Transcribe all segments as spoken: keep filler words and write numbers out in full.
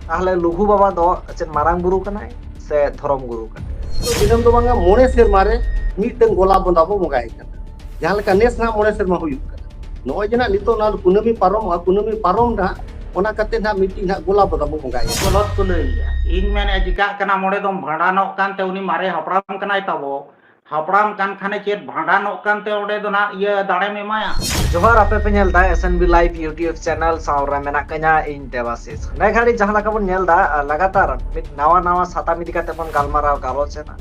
ᱛᱟᱦᱞᱮ ᱞᱩᱜᱩ ᱵᱟᱵᱟ ᱫᱚ ᱪᱮᱫ ᱢᱟᱨᱟᱝ ᱵᱩᱨᱩ ᱠᱟᱱᱟᱭ ᱥᱮ ᱫᱷᱚᱨᱚᱢ ᱜᱩᱨᱩ ᱠᱟᱱᱟᱭ? ᱫᱤᱱᱟᱹᱢ ᱫᱚ ᱵᱟᱝᱟ, ᱢᱚᱬᱮ ᱥᱮᱨᱢᱟ ᱨᱮ ᱢᱤᱫᱴᱟᱝ ᱜᱚᱞᱟ ᱵᱚᱸᱫᱟ ᱵᱚ ᱵᱚᱸᱜᱟᱭᱮ ᱠᱟᱱᱟ᱾ ᱡᱟᱦᱟᱸ ᱞᱮᱠᱟ ᱱᱮᱥ ᱱᱟᱦᱟᱜ ᱢᱚᱬᱮ ᱥᱮᱨᱢᱟ ᱦᱩᱭᱩᱜ ᱠᱟᱱᱟ᱾ ᱱᱚᱜᱼᱚᱭ ᱡᱮ ᱱᱟᱦᱟᱜ ᱱᱤᱛᱚᱜ ᱱᱚᱣᱟ ᱠᱩᱱᱟᱹᱢᱤ ᱯᱟᱨᱚᱢᱚᱜᱼᱟ, ᱠᱩᱱᱟᱹᱢᱤ ᱯᱟᱨᱚᱢ ᱱᱟᱦᱟᱜ ᱚᱱᱟ ᱠᱟᱛᱮ ᱱᱟᱦᱟᱜ ᱢᱤᱫᱴᱤᱡ ᱱᱟᱦᱟᱜ ᱜᱚᱞᱟ ᱵᱚᱸᱫᱟ ᱵᱚ ᱵᱚᱸᱜᱟᱭᱟ᱾ ᱜᱚᱞᱚᱛ ᱠᱚ ᱞᱟᱹᱭᱮᱜᱼᱟ᱾ ᱤᱧ ᱢᱮᱱᱮᱫᱼᱟ, ᱪᱤᱠᱟᱹᱜ ᱠᱟᱱᱟ, ᱢᱚᱬᱮ ᱫᱚᱢ ᱵᱷᱟᱸᱰᱟᱱᱚᱜ ᱠᱟᱱᱛᱮ ᱩᱱᱤ ᱢᱟᱨᱮ ᱦᱟᱯᱲᱟᱢ ᱠᱟᱱᱟᱭ ᱛᱟᱵᱚ᱾ ᱦᱟᱯᱲᱟᱢ ᱠᱟᱱ ᱠᱷᱟᱱᱮ ᱪᱮᱫ ᱵᱷᱟᱸᱰᱟᱱᱚᱜ ᱠᱟᱱᱛᱮ ᱚᱸᱰᱮ ᱫᱚ ᱱᱟᱜ ᱤᱭᱟᱹ ᱫᱟᱲᱮᱢ ᱮᱢᱟᱭᱟ? ᱡᱚᱦᱟᱨ, ᱟᱯᱮ ᱯᱮ ᱧᱮᱞ ᱫᱟ S N B Live YouTube channel, ᱥᱟᱶ ᱨᱮ ᱢᱮᱱᱟᱜ ᱠᱟᱹᱧᱟ ᱤᱧ ᱫᱮᱵᱟᱥᱤᱥ᱾ ᱱᱮ ᱜᱷᱟᱹᱲᱤᱡ ᱡᱟᱦᱟᱸ ᱞᱮᱠᱟ ᱵᱚᱱ ᱧᱮᱞ ᱫᱟ, ᱞᱟᱜᱟᱛᱟᱨ ᱢᱤᱫ ᱱᱟᱣᱟ ᱱᱟᱣᱟ ᱥᱟᱛᱟᱢ ᱤᱫᱤ ᱠᱟᱛᱮ ᱵᱚᱱ ᱜᱟᱞᱢᱟᱨᱟᱣ ᱜᱟᱞᱚᱪ ᱮᱫᱟ᱾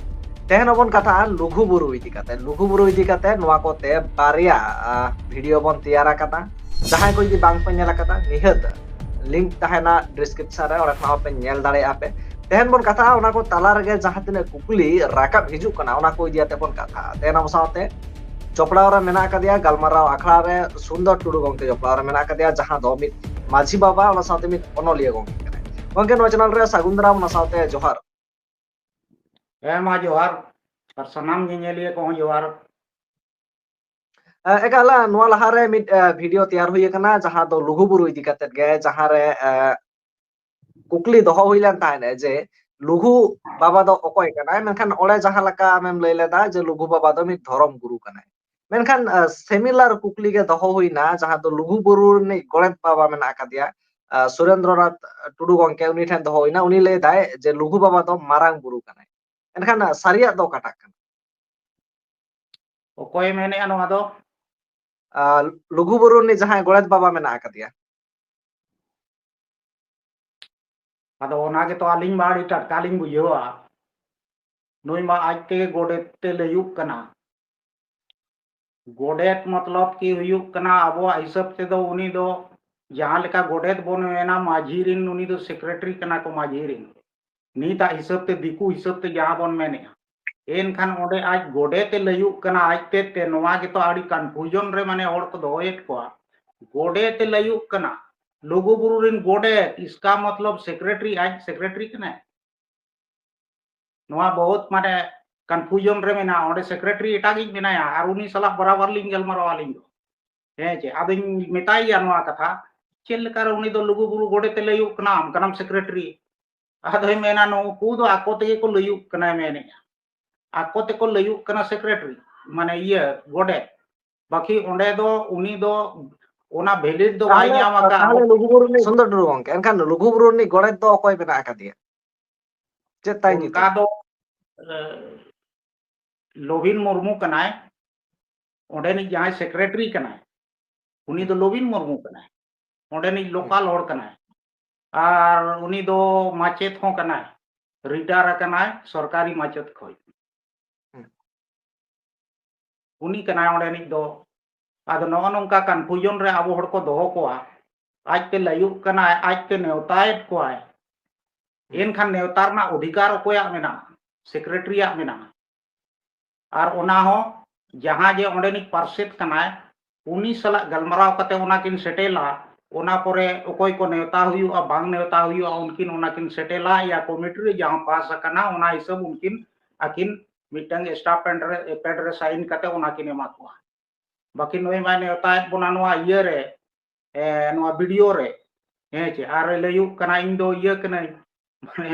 ᱛᱮᱦᱮᱧ ᱦᱚᱸᱵᱚᱱ ᱠᱟᱛᱷᱟᱜᱼᱟ ᱞᱩᱜᱩ ᱵᱩᱨᱩ ᱤᱫᱤ ᱠᱟᱛᱮ᱾ ᱞᱩᱜᱩ ᱵᱩᱨᱩ ᱤᱫᱤ ᱠᱟᱛᱮ ᱱᱚᱣᱟ ᱠᱚᱛᱮ ᱵᱟᱨᱭᱟ, ᱟ, video ᱵᱚᱱ ᱛᱮᱭᱟᱨ ᱟᱠᱟᱫᱟ᱾ ᱡᱟᱦᱟᱸᱭ ᱠᱚ ᱡᱩᱫᱤ ᱵᱟᱝ ᱯᱮ ᱧᱮᱞ ᱟᱠᱟᱫᱟ, ᱱᱤᱦᱟᱹᱛ link ᱛᱟᱦᱮᱱᱟ description ᱨᱮ, ᱚᱸᱰᱮ ᱠᱷᱚᱱᱟᱜ ᱦᱚᱸ ᱯᱮ ᱧᱮᱞ ᱫᱟᱲᱮᱭᱟᱜᱼᱟ ᱯᱮ᱾ ᱛᱮᱦᱮᱧ ᱵᱚᱱ ᱠᱟᱛᱷᱟᱜᱼᱟ ᱚᱱᱟ ᱠᱚ ᱛᱟᱞᱟ ᱨᱮᱜᱮ ᱡᱟᱦᱟᱸ ᱛᱤᱱᱟᱹᱜ ᱠᱩᱠᱞᱤ ᱨᱟᱠᱟᱵ ᱦᱤᱡᱩᱜ ᱠᱟᱱᱟ, ᱚᱱᱟ ᱠᱚ ᱤᱫᱤ ᱠᱟᱛᱮ ᱵᱚᱱ ᱠᱟᱛᱷᱟᱜᱼᱟ᱾ ᱛᱮᱦᱮᱧ ᱟᱵᱚ ᱥᱟᱶᱛᱮ ᱡᱚᱯᱲᱟᱣ ᱨᱮ ᱢᱮᱱᱟᱜ ᱟᱠᱟᱫᱮᱭᱟ, ᱜᱟᱞᱢᱟᱨᱟᱣ ᱟᱠᱷᱲᱟ ᱨᱮ ᱥᱩᱱᱫᱚᱨ ᱴᱩᱰᱩ ᱜᱚᱢᱠᱮ ᱡᱚᱯᱲᱟᱣ ᱨᱮ ᱢᱮᱱᱟᱜ ᱟᱠᱟᱫᱮᱭᱟ, ᱡᱟᱦᱟᱸ ᱫᱚ ᱢᱤᱫ ᱢᱟᱹᱡᱷᱤ ᱵᱟᱵᱟ, ᱚᱱᱟ ᱥᱟᱶᱛᱮ ᱢᱤᱫ ᱚᱱᱚᱞᱤᱭᱟᱹ ᱜᱚᱢᱠᱮ ᱠᱟᱱᱟᱭ᱾ ᱜᱚᱢᱠᱮ, ᱱᱚᱣᱟ channel ᱨᱮ ᱥᱟᱹᱜᱩᱱ ᱫᱟᱨᱟᱢ, ᱚᱱᱟ ᱥᱟᱶᱛᱮ ᱡᱚᱦᱟᱨ᱾ ᱦᱮᱸ ᱢᱟ ᱡᱚᱦᱟᱨ, ᱟᱨ ᱥᱟᱱᱟᱢ ᱧᱮᱧᱮᱞᱤᱭᱟᱹ ᱠᱚᱦᱚᱸ ᱡᱚᱦᱟᱨ᱾ ᱮ, ᱮᱠᱟᱞ, ᱱᱚᱣᱟ ᱞᱟᱦᱟᱨᱮ ᱢᱤᱫ, ᱮ, video ᱛᱮᱭᱟᱨ ᱦᱩᱭ ᱟᱠᱟᱱᱟ, ᱡᱟᱦᱟᱸ ᱫᱚ ᱞᱩᱜᱩ ᱵᱩᱨᱩ ᱤᱫᱤ ᱠᱟᱛᱮᱫ ᱜᱮ, ᱡᱟᱦᱟᱸ ᱨᱮ, ᱮ, ᱠᱩᱠᱞᱤ ᱫᱚᱦᱚ ᱦᱩᱭ ᱞᱮᱱ ᱛᱟᱦᱮᱸᱫ ᱡᱮ ᱞᱩᱜᱩ ᱵᱟᱵᱟ ᱫᱚ ᱚᱠᱚᱭ ᱠᱟᱱᱟᱭ, ᱢᱮᱱᱠᱷᱟᱱ ᱚᱸᱰᱮ ᱡᱟᱦᱟᱸ ᱞᱮᱠᱟ ᱟᱢᱮᱢ ᱞᱟᱹᱭ ᱞᱮᱫᱟ ᱡᱮ ᱞᱩᱜᱩ ᱵᱟᱵᱟ ᱫᱚ ᱢᱤᱫ ᱫᱷᱚᱨᱚᱢ ᱜᱩᱨᱩ ᱠᱟᱱᱟᱭ, ᱢᱮᱱᱠᱷᱟᱱ, ᱮ, similar ᱠᱩᱠᱞᱤ ᱜᱮ ᱫᱚᱦᱚ ᱦᱩᱭᱱᱟ, ᱡᱟᱦᱟᱸ ᱫᱚ ᱞᱩᱜᱩ ᱵᱩᱨᱩ ᱨᱤᱱᱤᱡ ᱜᱚᱰᱮᱛ ᱵᱟᱵᱟ ᱢᱮᱱᱟᱜ ᱟᱠᱟᱫᱮᱭᱟ, ᱮ, ᱥᱩᱨᱮᱱᱫᱨᱚᱱᱟᱛᱷ ᱴᱩᱰᱩ ᱜᱚᱢᱠᱮ, ᱩᱱᱤ ᱴᱷᱮᱱ ᱫᱚᱦᱚ ᱦᱩᱭᱱᱟ, ᱩᱱᱤ ᱞᱟᱹᱭ ᱫᱟᱭ ᱡᱮ ᱞᱩᱜᱩ ᱵᱟᱵᱟ ᱫᱚ ᱢᱟᱨᱟᱝ ᱵᱩᱨᱩ ᱠᱟᱱᱟᱭ᱾ ᱮᱱᱠᱷᱟᱱ, ᱮ, ᱥᱟᱹᱨᱤᱭᱟᱜ ᱫᱚ ᱚᱠᱟᱴᱟᱜ ᱠᱟᱱᱟ? ᱚᱠᱚᱭᱮ ᱢᱮᱱᱮᱜᱼᱟ ᱱᱚᱣᱟ ᱫᱚ? ᱟᱨ ᱞᱩᱜᱩ ᱵᱩᱨᱩ ᱨᱤᱱᱤᱡ ᱡᱟᱦᱟᱸᱭ ᱜᱚᱰᱮᱛ ᱵᱟᱵᱟ ᱢᱮᱱᱟᱜ ᱟᱠᱟᱫᱮᱭᱟ᱾ ᱟᱫᱚ ᱚᱱᱟ ᱜᱮᱛᱚ ᱟᱹᱞᱤᱧ ᱢᱟ ᱟᱹᱰᱤ ᱴᱟᱴᱠᱟ ᱞᱤᱧ ᱵᱩᱡᱷᱟᱹᱣᱟ᱾ ᱱᱩᱭ ᱢᱟ ᱟᱡ ᱛᱮᱜᱮ ᱜᱚᱰᱮᱛ ᱛᱮ ᱞᱟᱹᱭᱩᱜ ᱠᱟᱱᱟ᱾ ᱜᱚᱰᱮᱛ ᱢᱚᱛᱞᱚᱵ ᱠᱤ ᱦᱩᱭᱩᱜ ᱠᱟᱱᱟ, ᱟᱵᱚᱣᱟᱜ ᱦᱤᱥᱟᱹᱵ ᱛᱮᱫᱚ ᱩᱱᱤ ᱫᱚ ᱡᱟᱦᱟᱸ ᱞᱮᱠᱟ ᱜᱚᱰᱮᱛ ᱵᱚᱱ ᱢᱮᱱᱟ, ᱢᱟᱹᱡᱷᱤ ᱨᱤᱱ ᱩᱱᱤ ᱫᱚ secretary ᱠᱟᱱᱟ ᱠᱚ, ᱢᱟᱹᱡᱷᱤ ᱨᱤᱱ᱾ ᱱᱤᱛᱟᱜ ᱦᱤᱥᱟᱹᱵ ᱛᱮ, ᱫᱤᱠᱩ ᱦᱤᱥᱟᱹᱵ ᱛᱮ ᱡᱟᱦᱟᱸ ᱵᱚᱱ ᱢᱮᱱᱮᱜᱼᱟ, ᱮᱱᱠᱷᱟᱱ ᱚᱸᱰᱮ ᱟᱡ ᱜᱚᱰᱮᱛ ᱮ ᱞᱟᱹᱭᱩᱜ ᱠᱟᱱᱟ ᱟᱡ ᱛᱮᱫ ᱛᱮ᱾ ᱱᱚᱣᱟ ᱜᱮᱛᱚ ᱟᱹᱰᱤ confusion ᱨᱮ ᱢᱟᱱᱮ ᱦᱚᱲ ᱠᱚ ᱫᱚᱦᱚᱭᱮᱫ ᱠᱚᱣᱟ᱾ ᱜᱚᱰᱮᱛ ᱮ ᱞᱟᱹᱭᱩᱜ ᱠᱟᱱᱟ, ᱞᱩᱜᱩ ᱵᱩᱨᱩ ᱨᱤᱱ ᱜᱚᱰᱮᱛ, ᱤᱥᱠᱟ ᱢᱚᱛᱞᱚᱵ secretary, ᱟᱡ secretary ᱠᱟᱱᱟᱭ᱾ ᱱᱚᱣᱟ ᱵᱚᱦᱩᱛ ᱢᱟᱱᱮ confusion ᱨᱮ ᱢᱮᱱᱟᱜᱼᱟ᱾ ᱚᱸᱰᱮ secretary ᱮᱴᱟᱜᱤᱡ ᱢᱮᱱᱟᱭᱟ ᱟᱨ ᱩᱱᱤ ᱥᱟᱞᱟᱜ ᱵᱚᱨᱟᱵᱚᱨ ᱞᱤᱧ ᱜᱟᱞᱢᱟᱨᱟᱣᱟ ᱟᱹᱞᱤᱧ ᱫᱚ᱾ ᱦᱮᱸ ᱪᱮ, ᱟᱫᱚᱧ ᱢᱮᱛᱟᱭ ᱜᱮᱭᱟ ᱱᱚᱣᱟ ᱠᱟᱛᱷᱟ, ᱪᱮᱫ ᱞᱮᱠᱟᱨᱮ ᱩᱱᱤ ᱫᱚ ᱞᱩᱜᱩ ᱵᱩᱨᱩ ᱜᱚᱰᱮᱛ ᱮ ᱞᱟᱹᱭᱩᱜ ᱠᱟᱱᱟ, ᱟᱢ ᱠᱟᱱᱟᱢ ᱥᱮᱠᱨᱮᱴᱟᱨᱤ? ᱟᱫᱚᱭ ᱢᱮᱱᱟ, ᱱᱩᱠᱩ ᱫᱚ ᱟᱠᱚ ᱛᱮᱜᱮ ᱠᱚ ᱞᱟᱹᱭᱩᱜ ᱠᱟᱱᱟ, ᱢᱮᱱᱮᱜᱼᱟ, ᱟᱠᱚ ᱛᱮᱠᱚ ᱞᱟᱹᱭᱩᱜ ᱠᱟᱱᱟ ᱥᱮᱠᱨᱮᱴᱟᱨᱤ, ᱢᱟᱱᱮ ᱤᱭᱟᱹ ᱜᱚᱰᱮᱛ, ᱵᱟᱠᱤ ᱚᱸᱰᱮ ᱫᱚ ᱩᱱᱤ ᱫᱚ ᱚᱱᱟ ᱵᱷᱮᱞᱤᱰ ᱫᱚ ᱵᱟᱭ ᱛᱟᱦᱞᱮ, ᱧᱟᱢ ᱟᱠᱟᱫᱼᱟ᱾ ᱛᱟᱦᱞᱮ ᱞᱩᱜᱩ ᱵᱩᱨᱩ ᱨᱤᱱᱤᱡ ᱥᱩᱱᱫᱚᱨ ᱴᱩᱰᱩ ᱜᱚᱝᱠᱮ, ᱮᱱᱠᱷᱟᱱ ᱞᱩᱜᱩ ᱵᱩᱨᱩ ᱨᱤᱱᱤᱡ ᱜᱚᱰᱮᱛ ᱫᱚ ᱚᱠᱚᱭ ᱢᱮᱱᱟᱜ ᱟᱠᱟᱫᱮᱭᱟ? ᱪᱮᱫ ᱛᱟᱭ ᱚᱱᱠᱟ ᱧᱩᱛᱩᱢ? ᱫᱚ, ᱮ, ᱞᱚᱵᱤᱱ ᱢᱩᱨᱢᱩ ᱠᱟᱱᱟᱭ, ᱚᱸᱰᱮᱱᱤᱡ ᱡᱟᱦᱟᱸᱭ ᱥᱮᱠᱨᱮᱴᱟᱨᱤ ᱠᱟᱱᱟᱭ, ᱩᱱᱤ ᱫᱚ ᱞᱚᱵᱤᱱ ᱢᱩᱨᱢᱩ ᱠᱟᱱᱟᱭ, ᱚᱸᱰᱮᱱᱤᱡ ᱦᱩᱸ᱾ ᱞᱳᱠᱟᱞ ᱦᱚᱲ ᱠᱟᱱᱟᱭ, ᱟᱨ ᱩᱱᱤ ᱫᱚ ᱢᱟᱪᱮᱫ ᱦᱚᱸ ᱠᱟᱱᱟᱭ, ᱨᱤᱴᱟᱭᱟᱨ ᱟᱠᱟᱱᱟᱭ ᱥᱚᱨᱠᱟᱨᱤ ᱢᱟᱪᱮᱫ ᱠᱷᱚᱱ᱾ ᱦᱩᱸ᱾ ᱩᱱᱤ ᱠᱟᱱᱟᱭ ᱚᱸᱰᱮᱱᱤᱡ ᱫᱚ᱾ ᱟᱫᱚ ᱱᱚᱜᱼᱚ ᱱᱚᱝᱠᱟ confusion ᱨᱮ ᱟᱵᱚ ᱦᱚᱲ ᱠᱚ ᱫᱚᱦᱚ ᱠᱚᱣᱟ, ᱟᱡᱛᱮ ᱞᱟᱹᱭᱩᱜ ᱠᱟᱱᱟᱭ, ᱟᱡᱛᱮ ᱱᱮᱣᱛᱟᱭᱮᱫ ᱠᱚᱣᱟᱭ, ᱦᱩᱸ᱾ ᱮᱱᱠᱷᱟᱱ ᱱᱮᱣᱛᱟ ᱨᱮᱱᱟᱜ ᱚᱫᱷᱤᱠᱟᱨ ᱚᱠᱚᱭᱟᱜ ᱢᱮᱱᱟᱜᱼᱟ? ᱥᱮᱠᱨᱮᱴᱟᱨᱤᱭᱟᱜ ᱢᱮᱱᱟᱜᱼᱟ᱾ ᱟᱨ ᱚᱱᱟ ᱦᱚᱸ ᱡᱟᱦᱟᱸ ᱡᱮ ᱚᱸᱰᱮᱱᱤᱡ ᱯᱟᱨᱥᱮᱛ ᱠᱟᱱᱟᱭ, ᱩᱱᱤ ᱥᱟᱞᱟᱜ ᱜᱟᱞᱢᱟᱨᱟᱣ ᱠᱟᱛᱮ ᱚᱱᱟ ᱠᱤᱱ ᱥᱮᱴᱮᱞᱟ, ᱚᱱᱟ ᱯᱚᱨᱮ ᱚᱠᱚᱭ ᱠᱚ ᱱᱮᱣᱛᱟ ᱦᱩᱭᱩᱜᱼᱟ, ᱵᱟᱝ ᱱᱮᱣᱛᱟ ᱦᱩᱭᱩᱜᱼᱟ, ᱩᱱᱠᱤᱱ ᱚᱱᱟ ᱠᱤᱱ ᱥᱮᱴᱮᱞᱟ, ᱭᱟ ᱠᱚᱢᱤᱴᱤ ᱨᱮ ᱡᱟᱦᱟᱸ ᱯᱟᱥ ᱟᱠᱟᱱᱟ, ᱚᱱᱟ ᱦᱤᱥᱟᱹᱵ ᱩᱱᱠᱤᱱ ᱟᱹᱠᱤᱱ ᱢᱤᱫᱴᱟᱝ stamp pad ᱨᱮ, pad ᱨᱮ sign ᱠᱟᱛᱮ ᱚᱱᱟ ᱠᱤᱱ ᱮᱢᱟ ᱠᱚᱣᱟ᱾ ᱵᱟᱠᱤ ᱱᱩᱭ ᱢᱟᱭ ᱱᱮᱣᱛᱟᱭᱮᱫ ᱵᱚᱱᱟ ᱱᱚᱣᱟ ᱤᱭᱟᱹ ᱨᱮ, ᱮ, ᱱᱚᱣᱟ ᱵᱤᱰᱤᱳ ᱨᱮ, ᱦᱮᱸ ᱪᱮ, ᱟᱨ ᱮ ᱞᱟᱹᱭᱩᱜ ᱠᱟᱱᱟ, "ᱤᱧ ᱫᱚ ᱤᱭᱟᱹ ᱠᱟᱹᱱᱟᱹᱧ, ᱢᱟᱱᱮ,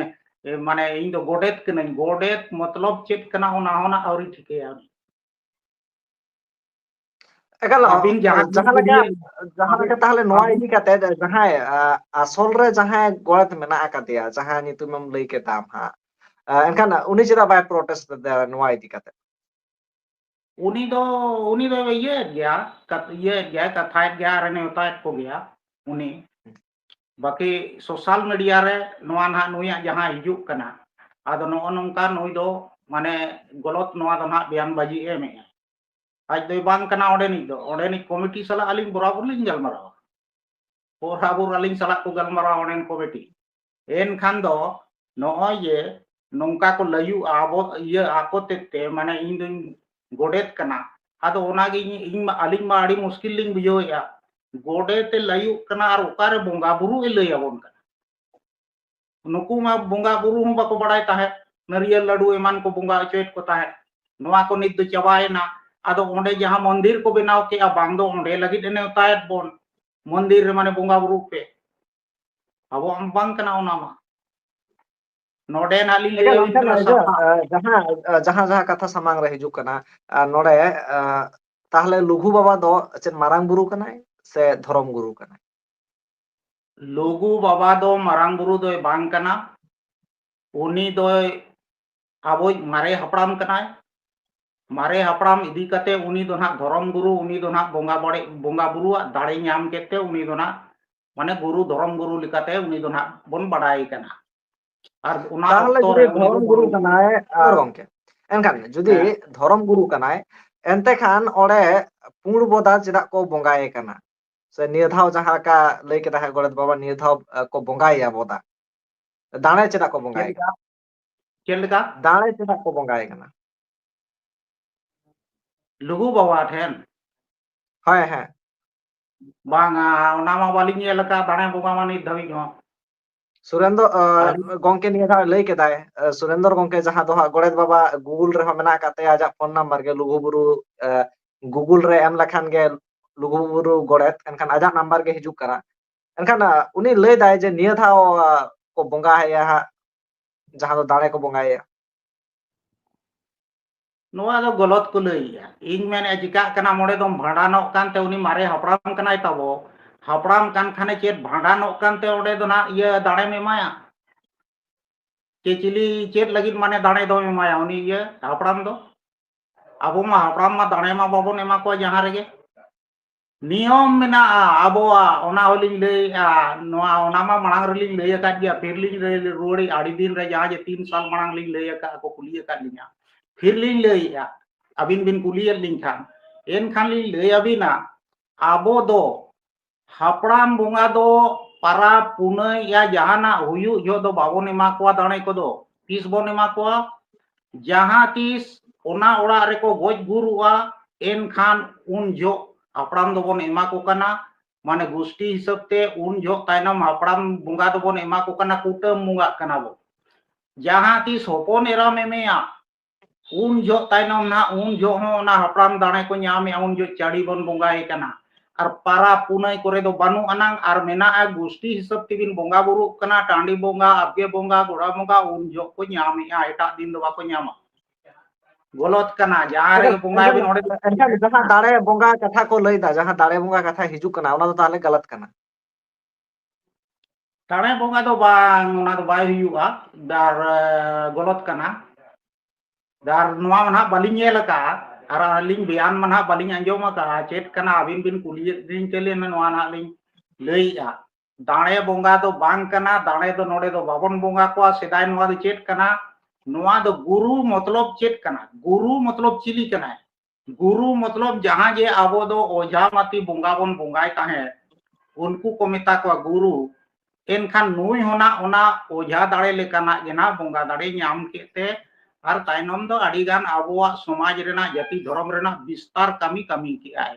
ᱮ, ᱢᱟᱱᱮ, ᱤᱧ ᱫᱚ ᱜᱚᱰᱮᱛ ᱠᱟᱹᱱᱟᱹᱧ᱾" ᱜᱚᱰᱮᱛ ᱢᱚᱛᱞᱚᱵ ᱪᱮᱫ ᱠᱟᱱᱟ, ᱚᱱᱟ ᱦᱚᱸ ᱱᱟᱜ ᱟᱹᱣᱨᱤ ᱴᱷᱤᱠᱟᱹᱭᱟ ᱩᱱᱤ᱾ ᱮᱠᱟᱞ, ᱟᱹᱵᱤᱱ ᱡᱟᱦᱟᱸ ᱡᱟᱦᱟᱸ ᱵᱤᱱ ᱞᱮᱠᱟ, ᱠᱩᱞᱤᱭᱮᱫ, ᱡᱟᱦᱟᱸ ᱟᱹᱵᱤᱱ, ᱞᱮᱠᱟ ᱛᱟᱦᱞᱮ ᱱᱚᱣᱟ ᱟᱹᱵᱤᱱ ᱤᱫᱤ ᱠᱟᱛᱮ ᱡᱟᱦᱟᱸᱭ, ᱟ, ᱟᱥᱚᱞ ᱨᱮ ᱡᱟᱦᱟᱸᱭ ᱜᱚᱰᱮᱛ ᱢᱮᱱᱟᱜ ᱟᱠᱟᱫᱮᱭᱟ, ᱡᱟᱦᱟᱸ ᱧᱩᱛᱩᱢᱮᱢ ᱞᱟᱹᱭ ᱠᱮᱫ ᱟᱢ ᱦᱟᱸᱜ, ᱟ, ᱮᱱᱠᱷᱟᱱ ᱩᱱᱤ ᱪᱮᱫᱟᱜ ᱵᱟᱭ protest ᱞᱮᱫᱟ ᱱᱚᱣᱟ ᱤᱫᱤ ᱠᱟᱛᱮ? ᱩᱱᱤ ᱫᱚ, ᱩᱱᱤ ᱫᱚ ᱤᱭᱟᱹᱭᱮᱫ ᱜᱮᱭᱟ, ᱠᱟᱛ-, ᱤᱭᱟᱹᱭᱮᱫ ᱜᱮᱭᱟᱭ, ᱠᱟᱛᱷᱟᱭᱮᱫ ᱜᱮᱭᱟ, ᱟᱨᱮ ᱱᱮᱣᱛᱟᱭᱮᱫ ᱠᱚᱜᱮᱭᱟ ᱩᱱᱤ᱾ ᱵᱟᱠᱤ social media ᱨᱮ ᱱᱚᱣᱟ ᱱᱟᱦᱟᱜ ᱱᱩᱭᱟᱜ ᱡᱟᱦᱟᱸ ᱦᱤᱡᱩᱜ ᱠᱟᱱᱟ, ᱟᱫᱚ ᱱᱚᱜᱼᱚ ᱱᱚᱝᱠᱟ ᱱᱩᱭ ᱫᱚ ᱢᱟᱱᱮ ᱜᱚᱞᱚᱛ ᱱᱚᱣᱟ ᱫᱚ ᱱᱟᱦᱟᱜ ᱵᱮᱭᱟᱱ ᱵᱟᱡᱤ ᱮᱢᱮᱜᱼᱟ᱾ ᱟᱡ ᱫᱚᱭ ᱵᱟᱝ ᱠᱟᱱᱟ ᱚᱸᱰᱮᱱᱤᱡ ᱫᱚ, ᱚᱸᱰᱮᱱᱤᱡ ᱠᱚᱢᱤᱴᱤ ᱥᱟᱞᱟᱜ ᱟᱹᱞᱤᱧ ᱵᱚᱨᱟᱵᱚᱨ ᱞᱤᱧ ᱜᱟᱞᱢᱟᱨᱟᱣᱟ᱾ ᱵᱚᱨᱟᱵᱚᱨ ᱟᱹᱞᱤᱧ ᱥᱟᱞᱟᱜ ᱠᱚ ᱜᱟᱞᱢᱟᱨᱟᱣᱟ ᱚᱸᱰᱮᱱ ᱠᱚᱢᱤᱴᱤ᱾ ᱮᱱᱠᱷᱟᱱ ᱫᱚ ᱱᱚᱜᱼᱚᱭ ᱡᱮ ᱱᱚᱝᱠᱟ ᱠᱚ ᱞᱟᱹᱭᱩᱜᱼᱟ, ᱟᱵᱚ ᱤᱭᱟᱹ ᱟᱠᱚ ᱛᱮᱫ ᱛᱮ, ᱢᱟᱱᱮ ᱤᱧ ᱫᱩᱧ ᱜᱚᱰᱮᱛ ᱠᱟᱱᱟ, ᱟᱫᱚ ᱚᱱᱟᱜᱮ ᱤᱧ, ᱤᱧ ᱢᱟ, ᱟᱹᱞᱤᱧ ᱢᱟ ᱟᱹᱰᱤ ᱢᱩᱥᱠᱤᱞ ᱞᱤᱧ ᱵᱩᱡᱷᱟᱹᱣᱮᱫᱼᱟ, ᱜᱚᱰᱮᱛ ᱮ ᱞᱟᱹᱭᱩᱜ ᱠᱟᱱᱟ ᱟᱨ ᱚᱠᱟᱨᱮ ᱵᱚᱸᱜᱟ ᱵᱩᱨᱩ ᱮ ᱞᱟᱹᱭ ᱟᱵᱚᱱ ᱠᱟᱱᱟ? ᱱᱩᱠᱩ ᱢᱟ ᱵᱚᱸᱜᱟ ᱵᱩᱨᱩ ᱦᱚᱸ ᱵᱟᱠᱚ ᱵᱟᱲᱟᱭ ᱛᱟᱦᱮᱸᱫ, ᱱᱟᱹᱨᱤᱭᱟᱹᱞ ᱞᱟᱹᱰᱩ ᱮᱢᱟᱱ ᱠᱚ ᱵᱚᱸᱜᱟ ᱦᱚᱪᱚᱭᱮᱫ ᱠᱚ ᱛᱟᱦᱮᱸᱫ᱾ ᱱᱚᱣᱟ ᱠᱚ ᱱᱤᱛ ᱫᱚ ᱪᱟᱵᱟᱭᱮᱱᱟ᱾ ᱟᱫᱚ ᱚᱸᱰᱮ ᱡᱟᱦᱟᱸ ᱢᱚᱱᱫᱤᱨ ᱠᱚ ᱵᱮᱱᱟᱣ ᱠᱮᱜᱼᱟ, ᱵᱟᱝ ᱫᱚ ᱚᱸᱰᱮ ᱞᱟᱹᱜᱤᱫ ᱮ ᱱᱮᱣᱛᱟᱭᱮᱫ ᱵᱚᱱ, ᱢᱚᱱᱫᱤᱨ ᱨᱮ ᱢᱟᱱᱮ ᱵᱚᱸᱜᱟ ᱵᱩᱨᱩ ᱯᱮ᱾ ᱟᱵᱚᱣᱟᱜ ᱢᱟ ᱵᱟᱝ ᱠᱟᱱᱟ ᱚᱱᱟ ᱢᱟ᱾ ᱱᱚᱰᱮ ᱱᱟᱜ ᱞᱤᱧ ᱮᱠᱟᱞ ᱞᱟᱹᱭ ᱟᱵᱤᱱ ᱚᱱᱠᱟᱱ ᱠᱟᱱᱟ ᱤᱭᱟᱹ, ᱥᱟᱯᱷᱟ᱾ ᱟᱸ, ᱡᱟᱦᱟᱸ, ᱟᱸ, ᱡᱟᱦᱟᱸ, ᱡᱟᱦᱟᱸ ᱠᱟᱛᱷᱟ ᱥᱟᱢᱟᱝ ᱨᱮ ᱦᱤᱡᱩᱜ ᱠᱟᱱᱟ, ᱟᱸ, ᱱᱚᱰᱮ, ᱟᱸ, ᱛᱟᱦᱞᱮ ᱞᱩᱜᱩ ᱵᱟᱵᱟ ᱫᱚ ᱪᱮᱫ ᱢᱟᱨᱟᱝ ᱵᱩᱨᱩ ᱠᱟᱱᱟᱭ ᱥᱮ ᱫᱷᱚᱨᱚᱢ ᱜᱩᱨᱩ ᱠᱟᱱᱟᱭ? ᱞᱩᱜᱩ ᱵᱟᱵᱟ ᱫᱚ ᱢᱟᱨᱟᱝ ᱵᱩᱨᱩ ᱫᱚᱭ ᱵᱟᱝ ᱠᱟᱱᱟ᱾ ᱩᱱᱤ ᱫᱚᱭ ᱟᱵᱚᱭᱤᱡ ᱢᱟᱨᱮ ᱦᱟᱯᱲᱟᱢ ᱠᱟᱱᱟᱭ᱾ ᱢᱟᱨᱮ ᱦᱟᱯᱲᱟᱢ ᱤᱫᱤ ᱠᱟᱛᱮ ᱩᱱᱤ ᱫᱚ ᱱᱟᱦᱟᱜ ᱫᱷᱚᱨᱚᱢ ᱜᱩᱨᱩ, ᱩᱱᱤ ᱫᱚ ᱱᱟᱦᱟᱜ ᱵᱚᱸᱜᱟ ᱵᱟᱲᱮ-, ᱵᱚᱸᱜᱟ ᱵᱩᱨᱩᱣᱟᱜ ᱫᱟᱲᱮ ᱧᱟᱢ ᱠᱮᱫ ᱛᱮ ᱩᱱᱤ ᱫᱚ ᱱᱟᱦᱟᱜ ᱢᱟᱱᱮ ᱜᱩᱨᱩ, ᱫᱷᱚᱨᱚᱢ ᱜᱩᱨᱩ ᱞᱮᱠᱟᱛᱮ ᱩᱱᱤ ᱫᱚ ᱱᱟᱦᱟᱜ ᱵᱚᱱ ᱵᱟᱲᱟᱭ ᱠᱟᱱᱟ᱾ ᱟᱨ ᱚᱱᱟ ᱛᱟᱦᱞᱮ ᱚᱠᱛᱚ ᱡᱩᱫᱤ ᱨᱮ ᱩᱱᱤ ᱫᱚ ᱫᱷᱚᱨᱚᱢ ᱜᱩᱨᱩ ᱵᱚᱸᱜᱟ ᱠᱟᱱᱟᱭ, ᱟᱨ ᱜᱚᱝᱠᱮ, ᱮᱱᱠᱷᱟᱱ ᱡᱩᱫᱤ ᱦᱮᱸ᱾ ᱫᱷᱚᱨᱚᱢ ᱜᱩᱨᱩ ᱠᱟᱱᱟᱭ, ᱮᱱᱛᱮ ᱠᱷᱟᱱ ᱚᱸᱰᱮ ᱯᱩᱸᱰ ᱵᱚᱫᱟ ᱪᱮᱫᱟᱜ ᱠᱚ ᱵᱚᱸᱜᱟᱭᱮ ᱠᱟᱱᱟ? ᱥᱮ ᱱᱤᱭᱟᱹ ᱫᱷᱟᱣ ᱡᱟᱦᱟᱸ ᱞᱮᱠᱟ ᱞᱟᱹᱭ ᱠᱮᱫᱟ ᱦᱟᱸᱜ ᱜᱚᱰᱮᱛ ᱵᱟᱵᱟ, ᱱᱤᱭᱟᱹ ᱫᱷᱟᱣ, ᱮ, ᱠᱚ ᱵᱚᱸᱜᱟᱭᱮᱭᱟ ᱵᱚᱫᱟ᱾ ᱫᱟᱲᱮ ᱪᱮᱫᱟᱜ ᱠᱚ ᱪᱮᱫ ᱵᱚᱸᱜᱟᱭᱮ ᱞᱮᱠᱟ? ᱠᱟᱱᱟ? ᱪᱮᱫ ᱞᱮᱠᱟ? ᱫᱟᱲᱮ ᱪᱮᱫᱟᱜ ᱠᱚ ᱵᱚᱸᱜᱟᱭᱮ ᱠᱟᱱᱟ? ᱞᱩᱜᱩ ᱵᱟᱵᱟ ᱴᱷᱮᱱ? ᱦᱮᱸ, ᱦᱮᱸ᱾ ᱵᱟᱝᱟ, ᱚᱱᱟ ᱢᱟ ᱵᱟᱹᱞᱤᱧ ᱧᱮᱞ ᱟᱠᱟᱫ, ᱫᱟᱲᱮ ᱵᱚᱸᱜᱟ ᱢᱟ ᱱᱤᱛ ᱫᱷᱟᱹᱵᱤᱡ ᱦᱚᱸ᱾ ᱥᱩᱨᱮᱱᱫᱨᱚ, ᱟᱹᱞᱤᱧ ᱜᱚᱝᱠᱮ ᱱᱤᱭᱟᱹ ᱫᱷᱟᱣ ᱞᱟᱹᱭ ᱠᱮᱫᱟᱭ, ᱮ, ᱥᱩᱨᱮᱱᱫᱨᱚ ᱜᱚᱝᱠᱮ ᱡᱟᱦᱟᱸ ᱫᱚ ᱦᱟᱸᱜ ᱜᱚᱰᱮᱛ ᱵᱟᱵᱟ Google ᱨᱮᱦᱚᱸ ᱢᱮᱱᱟᱜ ᱟᱠᱟᱫ ᱛᱟᱭᱟ, ᱟᱡᱟᱜ phone number ᱜᱮ ᱞᱩᱜᱩᱵᱩᱨᱩ, ᱮ, Google ᱨᱮ ᱮᱢ ᱞᱮᱠᱷᱟᱱ ᱜᱮ ᱞᱩᱜᱩᱵᱩᱨᱩ ᱜᱚᱰᱮᱛ, ᱮᱱᱠᱷᱟᱱ ᱟᱡᱟᱜ number ᱜᱮ ᱦᱤᱡᱩᱜ ᱠᱟᱱᱟ᱾ ᱮᱱᱠᱷᱟᱱ, ᱟ, ᱩᱱᱤ ᱞᱟᱹᱭ ᱫᱟᱭ ᱡᱮ ᱱᱤᱭᱟᱹ ᱫᱷᱟᱣ, ᱟ, ᱠᱚ ᱵᱚᱸᱜᱟ ᱟᱭᱟ ᱦᱟᱸᱜ, ᱡᱟᱦᱟᱸ ᱫᱚ ᱫᱟᱲᱮ ᱠᱚ ᱵᱚᱸᱜᱟᱭᱟ᱾ ᱱᱚᱣᱟ ᱫᱚ ᱜᱚᱞᱚᱛ ᱠᱚ ᱞᱟᱹᱭᱮᱜᱼᱟ᱾ ᱤᱧ ᱢᱮᱱᱮᱫᱼᱟ, ᱪᱤᱠᱟᱜ ᱠᱟᱱᱟ, ᱚᱸᱰᱮ ᱫᱚᱢ ᱵᱷᱟᱸᱰᱟᱱᱚᱜ ᱠᱟᱱᱛᱮ ᱩᱱᱤ ᱢᱟᱨᱮ ᱦᱟᱯᱲᱟᱢ ᱠᱟᱱᱟᱭ ᱛᱟᱵᱚ, ᱦᱟᱯᱲᱟᱢ ᱠᱟᱱ ᱠᱷᱟᱱᱮ ᱪᱮᱫ ᱵᱷᱟᱸᱰᱟᱱᱚᱜ ᱠᱟᱱᱛᱮ ᱚᱸᱰᱮ ᱫᱚ ᱱᱟᱜ ᱤᱭᱟᱹ ᱫᱟᱲᱮᱢ ᱮᱢᱟᱭᱟ? ᱪᱮ ᱪᱤᱞᱤ ᱪᱮᱫ ᱞᱟᱹᱜᱤᱫ ᱢᱟᱱᱮ ᱫᱟᱲᱮ ᱫᱚᱢ ᱮᱢᱟᱭᱟ ᱩᱱᱤ ᱤᱭᱟᱹ ᱦᱟᱯᱲᱟᱢ ᱫᱚ? ᱟᱵᱚ ᱢᱟ ᱦᱟᱯᱲᱟᱢ ᱢᱟ ᱫᱟᱲᱮ ᱢᱟ ᱵᱟᱵᱚᱱ ᱮᱢᱟ ᱠᱚᱣᱟ ᱡᱟᱦᱟᱸ ᱨᱮᱜᱮ᱾ ᱱᱤᱭᱚᱢ ᱢᱮᱱᱟᱜᱼᱟ ᱟᱵᱚᱣᱟᱜ, ᱚᱱᱟ ᱦᱚᱸᱞᱤᱧ ᱞᱟᱹᱭᱮᱜᱼᱟ, ᱱᱚᱣᱟ, ᱚᱱᱟ ᱢᱟ ᱢᱟᱲᱟᱝ ᱨᱮᱞᱤᱧ ᱞᱟᱹᱭ ᱟᱠᱟᱫ ᱜᱮᱭᱟ, ᱯᱷᱤᱨ ᱞᱤᱧ ᱞᱟᱹᱭ ᱨᱩᱣᱟᱹᱲᱮᱜᱼᱟ, ᱟᱹᱰᱤ ᱫᱤᱱ ᱨᱮ ᱡᱟᱦᱟᱸ ᱡᱮ ᱛᱤᱱ ᱥᱟᱞ ᱢᱟᱲᱟᱝ ᱞᱤᱧ ᱞᱟᱹᱭ ᱟᱠᱟᱫ ᱠᱚ, ᱠᱩᱞᱤ ᱟᱠᱟᱫ ᱞᱤᱧᱟ, ᱯᱷᱤᱨ ᱞᱤᱧ ᱞᱟᱹᱭᱮᱜᱼᱟ, ᱟᱹᱵᱤᱱ ᱵᱤᱱ ᱠᱩᱞᱤᱭᱮᱫ ᱞᱤᱧ ᱠᱷᱟᱱ, ᱮᱱᱠᱷᱟᱱ ᱞᱤᱧ ᱞᱟᱹᱭ ᱟᱹᱵᱤᱱᱟ, ᱟᱵᱚ ᱫᱚ ᱦᱟᱯᱲᱟᱢ ᱵᱚᱸᱜᱟ ᱫᱚ ᱯᱟᱨᱟᱵᱽ ᱯᱩᱱᱟᱹᱭ ᱭᱟ ᱡᱟᱦᱟᱱᱟᱜ ᱦᱩᱭᱩᱜ ᱡᱚᱦᱚᱜ ᱫᱚ ᱵᱟᱵᱚᱱ ᱮᱢᱟ ᱠᱚᱣᱟ ᱫᱟᱲᱮ ᱠᱚᱫᱚ᱾ ᱛᱤᱥ ᱵᱚᱱ ᱮᱢᱟ ᱠᱚᱣᱟ? ᱡᱟᱦᱟᱸ ᱛᱤᱥ ᱚᱱᱟ ᱚᱲᱟᱜ ᱨᱮᱠᱚ ᱜᱚᱡ ᱜᱩᱨᱩᱜᱼᱟ, ᱮᱱᱠᱷᱟᱱ ᱩᱱ ᱡᱚᱦᱚᱜ ᱦᱟᱯᱲᱟᱢ ᱫᱚᱵᱚᱱ ᱮᱢᱟ ᱠᱚ ᱠᱟᱱᱟ, ᱢᱟᱱᱮ ᱜᱩᱥᱴᱤ ᱦᱤᱥᱟᱹᱵ ᱛᱮ ᱩᱱ ᱡᱚᱦᱚᱜ ᱛᱟᱭᱱᱚᱢ ᱦᱟᱯᱲᱟᱢ ᱵᱚᱸᱜᱟ ᱫᱚᱵᱚᱱ ᱮᱢᱟ ᱠᱚ ᱠᱟᱱᱟ, ᱠᱩᱴᱟᱹᱢ ᱵᱚᱸᱜᱟᱜ ᱠᱟᱱᱟ ᱵᱚᱱ᱾ ᱡᱟᱦᱟᱸ ᱛᱤᱥ ᱦᱚᱯᱚᱱ ᱮᱨᱟᱢ ᱮᱢᱮᱭᱟ, ᱩᱱ ᱡᱚᱦᱚᱜ ᱛᱟᱭᱱᱚᱢ ᱱᱟᱦᱟᱜ, ᱩᱱ ᱡᱚᱦᱚᱜ ᱦᱚᱸ ᱚᱱᱟ ᱦᱟᱯᱲᱟᱢ ᱫᱟᱲᱮ ᱠᱚ ᱧᱟᱢᱮᱜᱼᱟ, ᱩᱱ ᱡᱚᱦᱚᱜ ᱪᱟᱹᱰᱤ ᱵᱚᱱ ᱵᱚᱸᱜᱟᱭᱮ ᱠᱟᱱᱟ᱾ ᱟᱨ ᱯᱟᱨᱟᱵᱽ ᱯᱩᱱᱟᱹᱭ ᱠᱚᱨᱮ ᱫᱚ ᱵᱟᱹᱱᱩᱜ ᱟᱱᱟᱝ, ᱟᱨ ᱢᱮᱱᱟᱜᱼᱟ ᱜᱩᱥᱴᱤ ᱦᱤᱥᱟᱹᱵ ᱛᱮᱵᱤᱱ ᱵᱚᱸᱜᱟ ᱵᱩᱨᱩᱜ ᱠᱟᱱᱟ, ᱴᱟᱺᱰᱤ ᱵᱚᱸᱜᱟ, ᱟᱵᱜᱮ ᱵᱚᱸᱜᱟ, ᱜᱚᱲᱟ ᱵᱚᱸᱜᱟ, ᱩᱱ ᱡᱚᱦᱚᱜ ᱠᱚ ᱧᱟᱢᱮᱜᱼᱟ, ᱮᱴᱟᱜ ᱫᱤᱱ ᱫᱚ ᱵᱟᱠᱚ ᱧᱟᱢᱟ᱾ ᱜᱚᱞᱚᱛ ᱠᱟᱱᱟ, ᱡᱟᱦᱟᱸ ᱨᱮᱜᱮ ᱵᱚᱸᱜᱟᱭ ᱵᱤᱱ ᱚᱸᱰᱮ᱾ ᱮᱱᱠᱷᱟᱱ ᱡᱟᱦᱟᱸ ᱫᱟᱲᱮ ᱵᱚᱸᱜᱟ ᱠᱟᱛᱷᱟ ᱠᱚ ᱞᱟᱹᱭᱫᱟ, ᱡᱟᱦᱟᱸ ᱫᱟᱲᱮ ᱵᱚᱸᱜᱟ ᱠᱟᱛᱷᱟ ᱦᱤᱡᱩᱜ ᱠᱟᱱᱟ, ᱚᱱᱟ ᱫᱚ ᱛᱟᱦᱚᱞᱮ ᱜᱟᱞᱟᱛ ᱠᱟᱱᱟ? ᱫᱟᱲᱮ ᱵᱚᱸᱜᱟ ᱫᱚ ᱵᱟᱝ, ᱚᱱᱟ ᱫᱚ ᱵᱟᱭ ᱦᱩᱭᱩᱜᱼᱟ, ᱟᱨ ᱜᱚᱞᱚᱛ ᱠᱟᱱᱟ᱾ ᱟᱨ ᱱᱚᱣᱟ ᱢᱟ ᱱᱟᱦᱟᱜ ᱵᱟᱹᱞᱤᱧ ᱧᱮᱞ ᱟᱠᱟᱫᱼᱟ, ᱟᱨ ᱟᱹᱞᱤᱧ ᱵᱮᱭᱟᱱ ᱢᱟ ᱱᱟᱦᱟᱜ ᱵᱟᱹᱞᱤᱧ ᱟᱸᱡᱚᱢ ᱟᱠᱟᱫᱼᱟ᱾ ᱪᱮᱫ ᱠᱟᱱᱟ, ᱟᱹᱵᱤᱱ ᱵᱤᱱ ᱠᱩᱞᱤᱭᱮᱫ ᱞᱤᱧ ᱛᱮ ᱱᱚᱣᱟ ᱱᱟᱦᱟᱜ ᱞᱤᱧ ᱞᱟᱹᱭᱮᱫᱼᱟ᱾ ᱫᱟᱲᱮ ᱵᱚᱸᱜᱟ ᱫᱚ ᱵᱟᱝ ᱠᱟᱱᱟ, ᱫᱟᱲᱮ ᱫᱚ ᱱᱚᱰᱮ ᱫᱚ ᱵᱟᱵᱚᱱ ᱵᱚᱸᱜᱟ ᱠᱚᱣᱟ᱾ ᱥᱮᱫᱟᱭ ᱱᱚᱣᱟ ᱫᱚ ᱪᱮᱫ ᱠᱟᱱᱟ? ᱱᱚᱣᱟ ᱫᱚ ᱜᱩᱨᱩ ᱢᱚᱛᱞᱚᱵ ᱪᱮᱫ ᱠᱟᱱᱟ? ᱜᱩᱨᱩ ᱢᱚᱛᱞᱚᱵ ᱪᱤᱞᱤ ᱠᱟᱱᱟᱭ? ᱜᱩᱨᱩ ᱢᱚᱛᱞᱚᱵ ᱡᱟᱦᱟᱸ ᱡᱮ ᱟᱵᱚ ᱫᱚ ᱚᱡᱷᱟ ᱢᱟᱹᱛᱤ ᱵᱚᱸᱜᱟ ᱵᱚᱱ ᱵᱚᱸᱜᱟᱭ ᱛᱟᱦᱮᱸᱫ, ᱩᱱᱠᱩ ᱠᱚ ᱢᱮᱛᱟ ᱠᱚᱣᱟ ᱜᱩᱨᱩ᱾ ᱮᱱᱠᱷᱟᱱ ᱱᱩᱭ ᱦᱚᱸ ᱱᱟᱜ ᱚᱱᱟ ᱚᱡᱷᱟ ᱫᱟᱲᱮ ᱞᱮᱠᱟᱱᱟᱜ ᱜᱮ ᱱᱟᱜ ᱵᱚᱸᱜᱟ ᱫᱟᱲᱮ ᱧᱟᱢ ᱠᱮᱫ ᱛᱮ, ᱟᱨ ᱛᱟᱭᱱᱚᱢ ᱫᱚ ᱟᱹᱰᱤ ᱜᱟᱱ ᱟᱵᱚᱣᱟᱜ ᱥᱚᱢᱟᱡᱽ ᱨᱮᱱᱟᱜ, ᱡᱟᱹᱛᱤ ᱫᱷᱚᱨᱚᱢ ᱨᱮᱱᱟᱜ ᱵᱤᱥᱛᱟᱨ ᱠᱟᱹᱢᱤ ᱠᱟᱹᱢᱤ ᱠᱮᱜᱼᱟᱭ᱾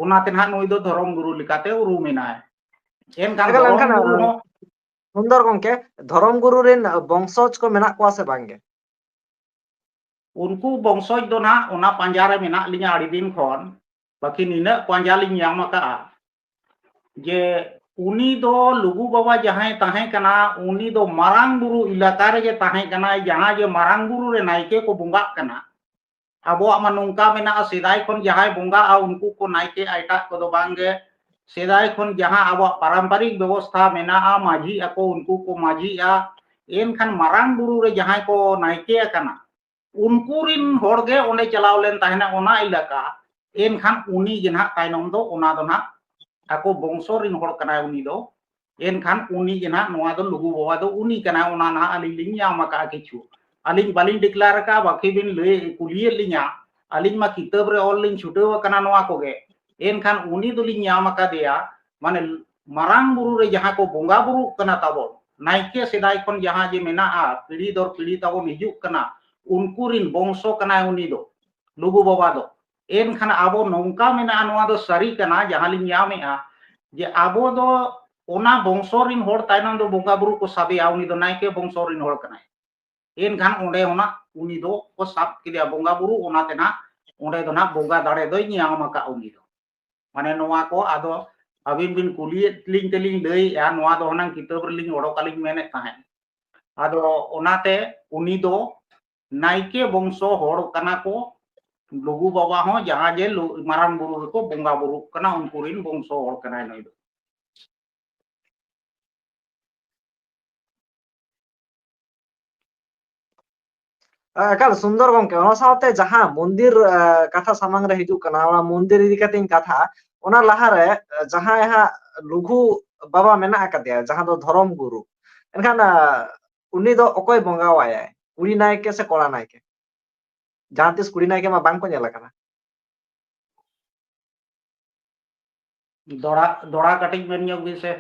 ᱚᱱᱟᱛᱮ ᱱᱟᱜ ᱱᱩᱭ ᱫᱚ ᱫᱷᱚᱨᱚᱢ ᱜᱩᱨᱩ ᱞᱮᱠᱟᱛᱮ ᱩᱨᱩᱢ ᱮᱱᱟᱭ᱾ ᱮᱱᱠᱷᱟᱱ ᱮᱱᱠᱷᱟᱱ, ᱫᱷᱚᱨᱚᱢ ᱮᱱᱠᱷᱟᱱ, ᱜᱩᱨᱩ ᱦᱚᱸ ᱥᱩᱱᱫᱚᱨ ᱜᱚᱢᱠᱮ, ᱫᱷᱚᱨᱚᱢ ᱜᱩᱨᱩ ᱨᱮᱱ ᱵᱚᱝᱥᱚᱡᱽ ᱠᱚ ᱢᱮᱱᱟᱜ ᱠᱚᱣᱟ ᱥᱮ ᱵᱟᱝ ᱜᱮ? ᱩᱱᱠᱩ ᱵᱚᱝᱥᱚᱡᱽ ᱫᱚ ᱱᱟᱜ ᱚᱱᱟ ᱯᱟᱸᱡᱟ ᱨᱮ ᱢᱮᱱᱟᱜ ᱞᱤᱧᱟ ᱟᱹᱰᱤ ᱫᱤᱱ ᱠᱷᱚᱱ, ᱵᱟᱹᱠᱤ ᱱᱤᱱᱟᱹᱜ ᱯᱟᱸᱡᱟ ᱞᱤᱧ ᱧᱟᱢ ᱟᱠᱟᱫᱼᱟ ᱡᱮ ᱩᱱᱤ ᱫᱚ ᱞᱩᱜᱩ ᱵᱟᱵᱟ ᱡᱟᱦᱟᱸᱭ ᱛᱟᱦᱮᱸ ᱠᱟᱱᱟ, ᱩᱱᱤ ᱫᱚ ᱢᱟᱨᱟᱝ ᱵᱩᱨᱩ ᱮᱞᱟᱠᱟ ᱨᱮᱜᱮ ᱛᱟᱦᱮᱸ ᱠᱟᱱᱟᱭ, ᱡᱟᱦᱟᱸ ᱡᱮ ᱢᱟᱨᱟᱝ ᱵᱩᱨᱩ ᱨᱮ ᱱᱟᱭᱠᱮ ᱠᱚ ᱵᱚᱸᱜᱟᱜ ᱠᱟᱱᱟ᱾ ᱟᱵᱚᱣᱟᱜ ᱢᱟ ᱱᱚᱝᱠᱟ ᱢᱮᱱᱟᱜᱼᱟ, ᱥᱮᱫᱟᱭ ᱠᱷᱚᱱ ᱡᱟᱦᱟᱸᱭ ᱵᱚᱸᱜᱟᱜᱼᱟ, ᱩᱱᱠᱩ ᱠᱚ ᱱᱟᱭᱠᱮ, ᱮᱴᱟᱜ ᱠᱚᱫᱚ ᱵᱟᱝᱜᱮ᱾ ᱥᱮᱫᱟᱭ ᱠᱷᱚᱱ ᱡᱟᱦᱟᱸ ᱟᱵᱚᱣᱟᱜ ᱯᱟᱨᱟᱢᱯᱟᱨᱤᱠ ᱵᱮᱵᱚᱥᱛᱷᱟ ᱢᱮᱱᱟᱜᱼᱟ, ᱢᱟᱹᱡᱷᱤ ᱟᱠᱚ, ᱩᱱᱠᱩ ᱠᱚ ᱢᱟᱹᱡᱷᱤᱜᱼᱟ᱾ ᱮᱱᱠᱷᱟᱱ ᱢᱟᱨᱟᱝ ᱵᱩᱨᱩ ᱨᱮ ᱡᱟᱦᱟᱸᱭ ᱠᱚ ᱱᱟᱭᱠᱮ ᱟᱠᱟᱱᱟ, ᱩᱱᱠᱩ ᱨᱤᱱ ᱦᱚᱲ ᱜᱮ ᱚᱸᱰᱮ ᱪᱟᱞᱟᱣ ᱞᱮᱱ ᱛᱟᱦᱮᱱᱟ ᱚᱱᱟ ᱮᱞᱟᱠᱟ᱾ ᱮᱱᱠᱷᱟᱱ ᱩᱱᱤ ᱜᱮ ᱱᱟᱦᱟᱜ ᱛᱟᱭᱱᱚᱢ ᱫᱚ ᱚᱱᱟ ᱫᱚ ᱱᱟᱦᱟᱜ ᱟᱠᱚ ᱵᱚᱝᱥᱚ ᱨᱤᱱ ᱦᱚᱲ ᱠᱟᱱᱟᱭ ᱩᱱᱤ ᱫᱚ᱾ ᱮᱱᱠᱷᱟᱱ ᱩᱱᱤ ᱜᱮ ᱱᱟᱦᱟᱜ ᱱᱚᱣᱟ ᱫᱚ ᱞᱩᱜᱩ ᱵᱟᱵᱟ ᱫᱚ ᱩᱱᱤ ᱠᱟᱱᱟᱭ, ᱚᱱᱟ ᱱᱟᱦᱟᱜ ᱟᱹᱞᱤᱧ ᱞᱤᱧ ᱧᱟᱢ ᱟᱠᱟᱫᱼᱟ ᱠᱤᱪᱷᱩ᱾ ᱟᱹᱞᱤᱧ ᱵᱟᱹᱞᱤᱧ declare ᱟᱠᱟᱫᱼᱟ, ᱵᱟᱹᱠᱤ ᱵᱤᱱ ᱞᱟᱹᱭ ᱠᱩᱞᱤᱭᱮᱫ ᱞᱤᱧᱟ, ᱟᱹᱞᱤᱧ ᱢᱟ ᱠᱤᱛᱟᱹᱵ ᱨᱮ ᱚᱞ ᱞᱤᱧ ᱪᱷᱩᱴᱟᱹᱣ ᱟᱠᱟᱱᱟ ᱱᱚᱣᱟ ᱠᱚᱜᱮ᱾ ᱮᱱᱠᱷᱟᱱ ᱩᱱᱤ ᱫᱚᱞᱤᱧ ᱧᱟᱢ ᱟᱠᱟᱫᱮᱭᱟ, ᱢᱟᱱᱮ ᱢᱟᱨᱟᱝ ᱵᱩᱨᱩ ᱨᱮ ᱡᱟᱦᱟᱸ ᱠᱚ ᱵᱚᱸᱜᱟ ᱵᱩᱨᱩᱜ ᱠᱟᱱᱟ ᱛᱟᱵᱚᱱ, ᱱᱟᱭᱠᱮ ᱥᱮᱫᱟᱭ ᱠᱷᱚᱱ ᱡᱟᱦᱟᱸ ᱡᱮ ᱢᱮᱱᱟᱜᱼᱟ, ᱯᱤᱲᱦᱤ ᱫᱚᱨ ᱯᱤᱲᱦᱤ ᱛᱟᱵᱚᱱ ᱦᱤᱡᱩᱜ ᱠᱟᱱᱟ, ᱩᱱᱠᱩ ᱨᱤᱱ ᱵᱚᱝᱥᱚ ᱠᱟᱱᱟᱭ ᱩᱱᱤ ᱫᱚ, ᱞᱩᱜᱩ ᱵᱟᱵᱟ ᱫᱚ᱾ ᱮᱱᱠᱷᱟᱱ ᱟᱵᱚ ᱱᱚᱝᱠᱟ ᱢᱮᱱᱟᱜᱼᱟ, ᱱᱚᱣᱟ ᱫᱚ ᱥᱟᱹᱨᱤ ᱠᱟᱱᱟ, ᱡᱟᱦᱟᱸ ᱞᱤᱧ ᱧᱟᱢᱮᱜᱼᱟ, ᱡᱮ ᱟᱵᱚ ᱫᱚ ᱚᱱᱟ ᱵᱚᱝᱥᱚ ᱨᱤᱱ ᱦᱚᱲ ᱛᱟᱭᱱᱚᱢ ᱫᱚ ᱵᱚᱸᱜᱟ ᱵᱩᱨᱩ ᱠᱚ ᱥᱟᱵᱮᱭᱟ, ᱩᱱᱤ ᱫᱚ ᱱᱟᱭᱠᱮ ᱵᱚᱝᱥᱚ ᱨᱤᱱ ᱦᱚᱲ ᱠᱟᱱᱟᱭ᱾ ᱮᱱᱠᱷᱟᱱ ᱚᱸᱰᱮ ᱚᱱᱟ ᱩᱱᱤ ᱫᱚ ᱠᱚ ᱥᱟᱵ ᱠᱮᱫᱮᱭᱟ ᱵᱚᱸᱜᱟ ᱵᱩᱨᱩ, ᱚᱱᱟᱛᱮ ᱱᱟᱜ ᱚᱸᱰᱮ ᱫᱚ ᱱᱟᱜ ᱵᱚᱸᱜᱟ ᱫᱟᱲᱮ ᱫᱚᱭ ᱧᱟᱢ ᱟᱠᱟᱫ ᱩᱱᱤ ᱫᱚ᱾ ᱢᱟᱱᱮ ᱱᱚᱣᱟ ᱠᱚ ᱟᱫᱚ ᱟᱹᱵᱤᱱ ᱵᱤᱱ ᱠᱩᱞᱤᱭᱮᱫ ᱞᱤᱧ ᱛᱮᱞᱤᱧ ᱞᱟᱹᱭᱮᱫᱼᱟ, ᱱᱚᱣᱟ ᱫᱚ ᱦᱩᱱᱟᱹᱝ ᱠᱤᱛᱟᱹᱵ ᱨᱮᱞᱤᱧ ᱚᱰᱚᱠ ᱟᱹᱞᱤᱧ ᱢᱮᱱᱮᱫ ᱛᱟᱦᱮᱸᱫ᱾ ᱟᱫᱚ ᱚᱱᱟᱛᱮ ᱩᱱᱤ ᱫᱚ ᱱᱟᱭᱠᱮ ᱵᱚᱝᱥᱚ ᱦᱚᱲ ᱠᱟᱱᱟ ᱠᱚ᱾ ᱞᱩᱜᱩ ᱵᱟᱵᱟ ᱦᱚᱸ ᱡᱟᱦᱟᱸ ᱡᱮ ᱞᱩ-, ᱢᱟᱨᱟᱝ ᱵᱩᱨᱩ ᱨᱮᱠᱚ ᱵᱚᱸᱜᱟ ᱵᱩᱨᱩᱜ ᱠᱟᱱᱟ, ᱩᱱᱠᱩ ᱨᱤᱱ ᱵᱚᱝᱥᱚ ᱦᱚᱲ ᱠᱟᱱᱟᱭ ᱱᱩᱭ ᱫᱚ᱾ ᱮᱠᱟᱞ ᱥᱩᱱᱫᱚᱨ ᱜᱚᱢᱠᱮ, ᱚᱱᱟ ᱥᱟᱶᱛᱮ ᱡᱟᱦᱟᱸ ᱢᱚᱱᱫᱤᱨ, ᱮ, ᱠᱟᱛᱷᱟ ᱥᱟᱢᱟᱝ ᱨᱮ ᱦᱤᱡᱩᱜ ᱠᱟᱱᱟ, ᱚᱱᱟ ᱢᱚᱱᱫᱤᱨ ᱤᱫᱤ ᱠᱟᱛᱮᱧ ᱠᱟᱛᱷᱟ, ᱚᱱᱟ ᱞᱟᱦᱟᱨᱮ, ᱮ, ᱡᱟᱦᱟᱸᱭ ᱦᱟᱸᱜ ᱞᱩᱜᱩ ᱵᱟᱵᱟ ᱢᱮᱱᱟᱜ ᱟᱠᱟᱫᱮᱭᱟ, ᱡᱟᱦᱟᱸ ᱫᱚ ᱫᱷᱚᱨᱚᱢ ᱜᱩᱨᱩ, ᱮᱱᱠᱷᱟᱱ, ᱮ, ᱩᱱᱤ ᱫᱚ ᱚᱠᱚᱭ ᱵᱚᱸᱜᱟᱣᱟᱭᱟᱭ? ᱠᱩᱲᱤ ᱱᱟᱭᱠᱮ ᱥᱮ ᱠᱚᱲᱟ ᱱᱟᱭᱠᱮ? ᱡᱟᱦᱟᱸ ᱛᱤᱥ ᱠᱩᱲᱤ ᱱᱟᱭᱠᱮ ᱢᱟ ᱵᱟᱝ ᱠᱚ ᱧᱮᱞ ᱟᱠᱟᱱᱟ᱾ ᱫᱚᱲᱟ, ᱫᱚᱲᱟ ᱠᱟᱹᱴᱤᱡ ᱢᱮᱱ ᱧᱚᱜ ᱵᱤᱱ ᱥᱮ᱾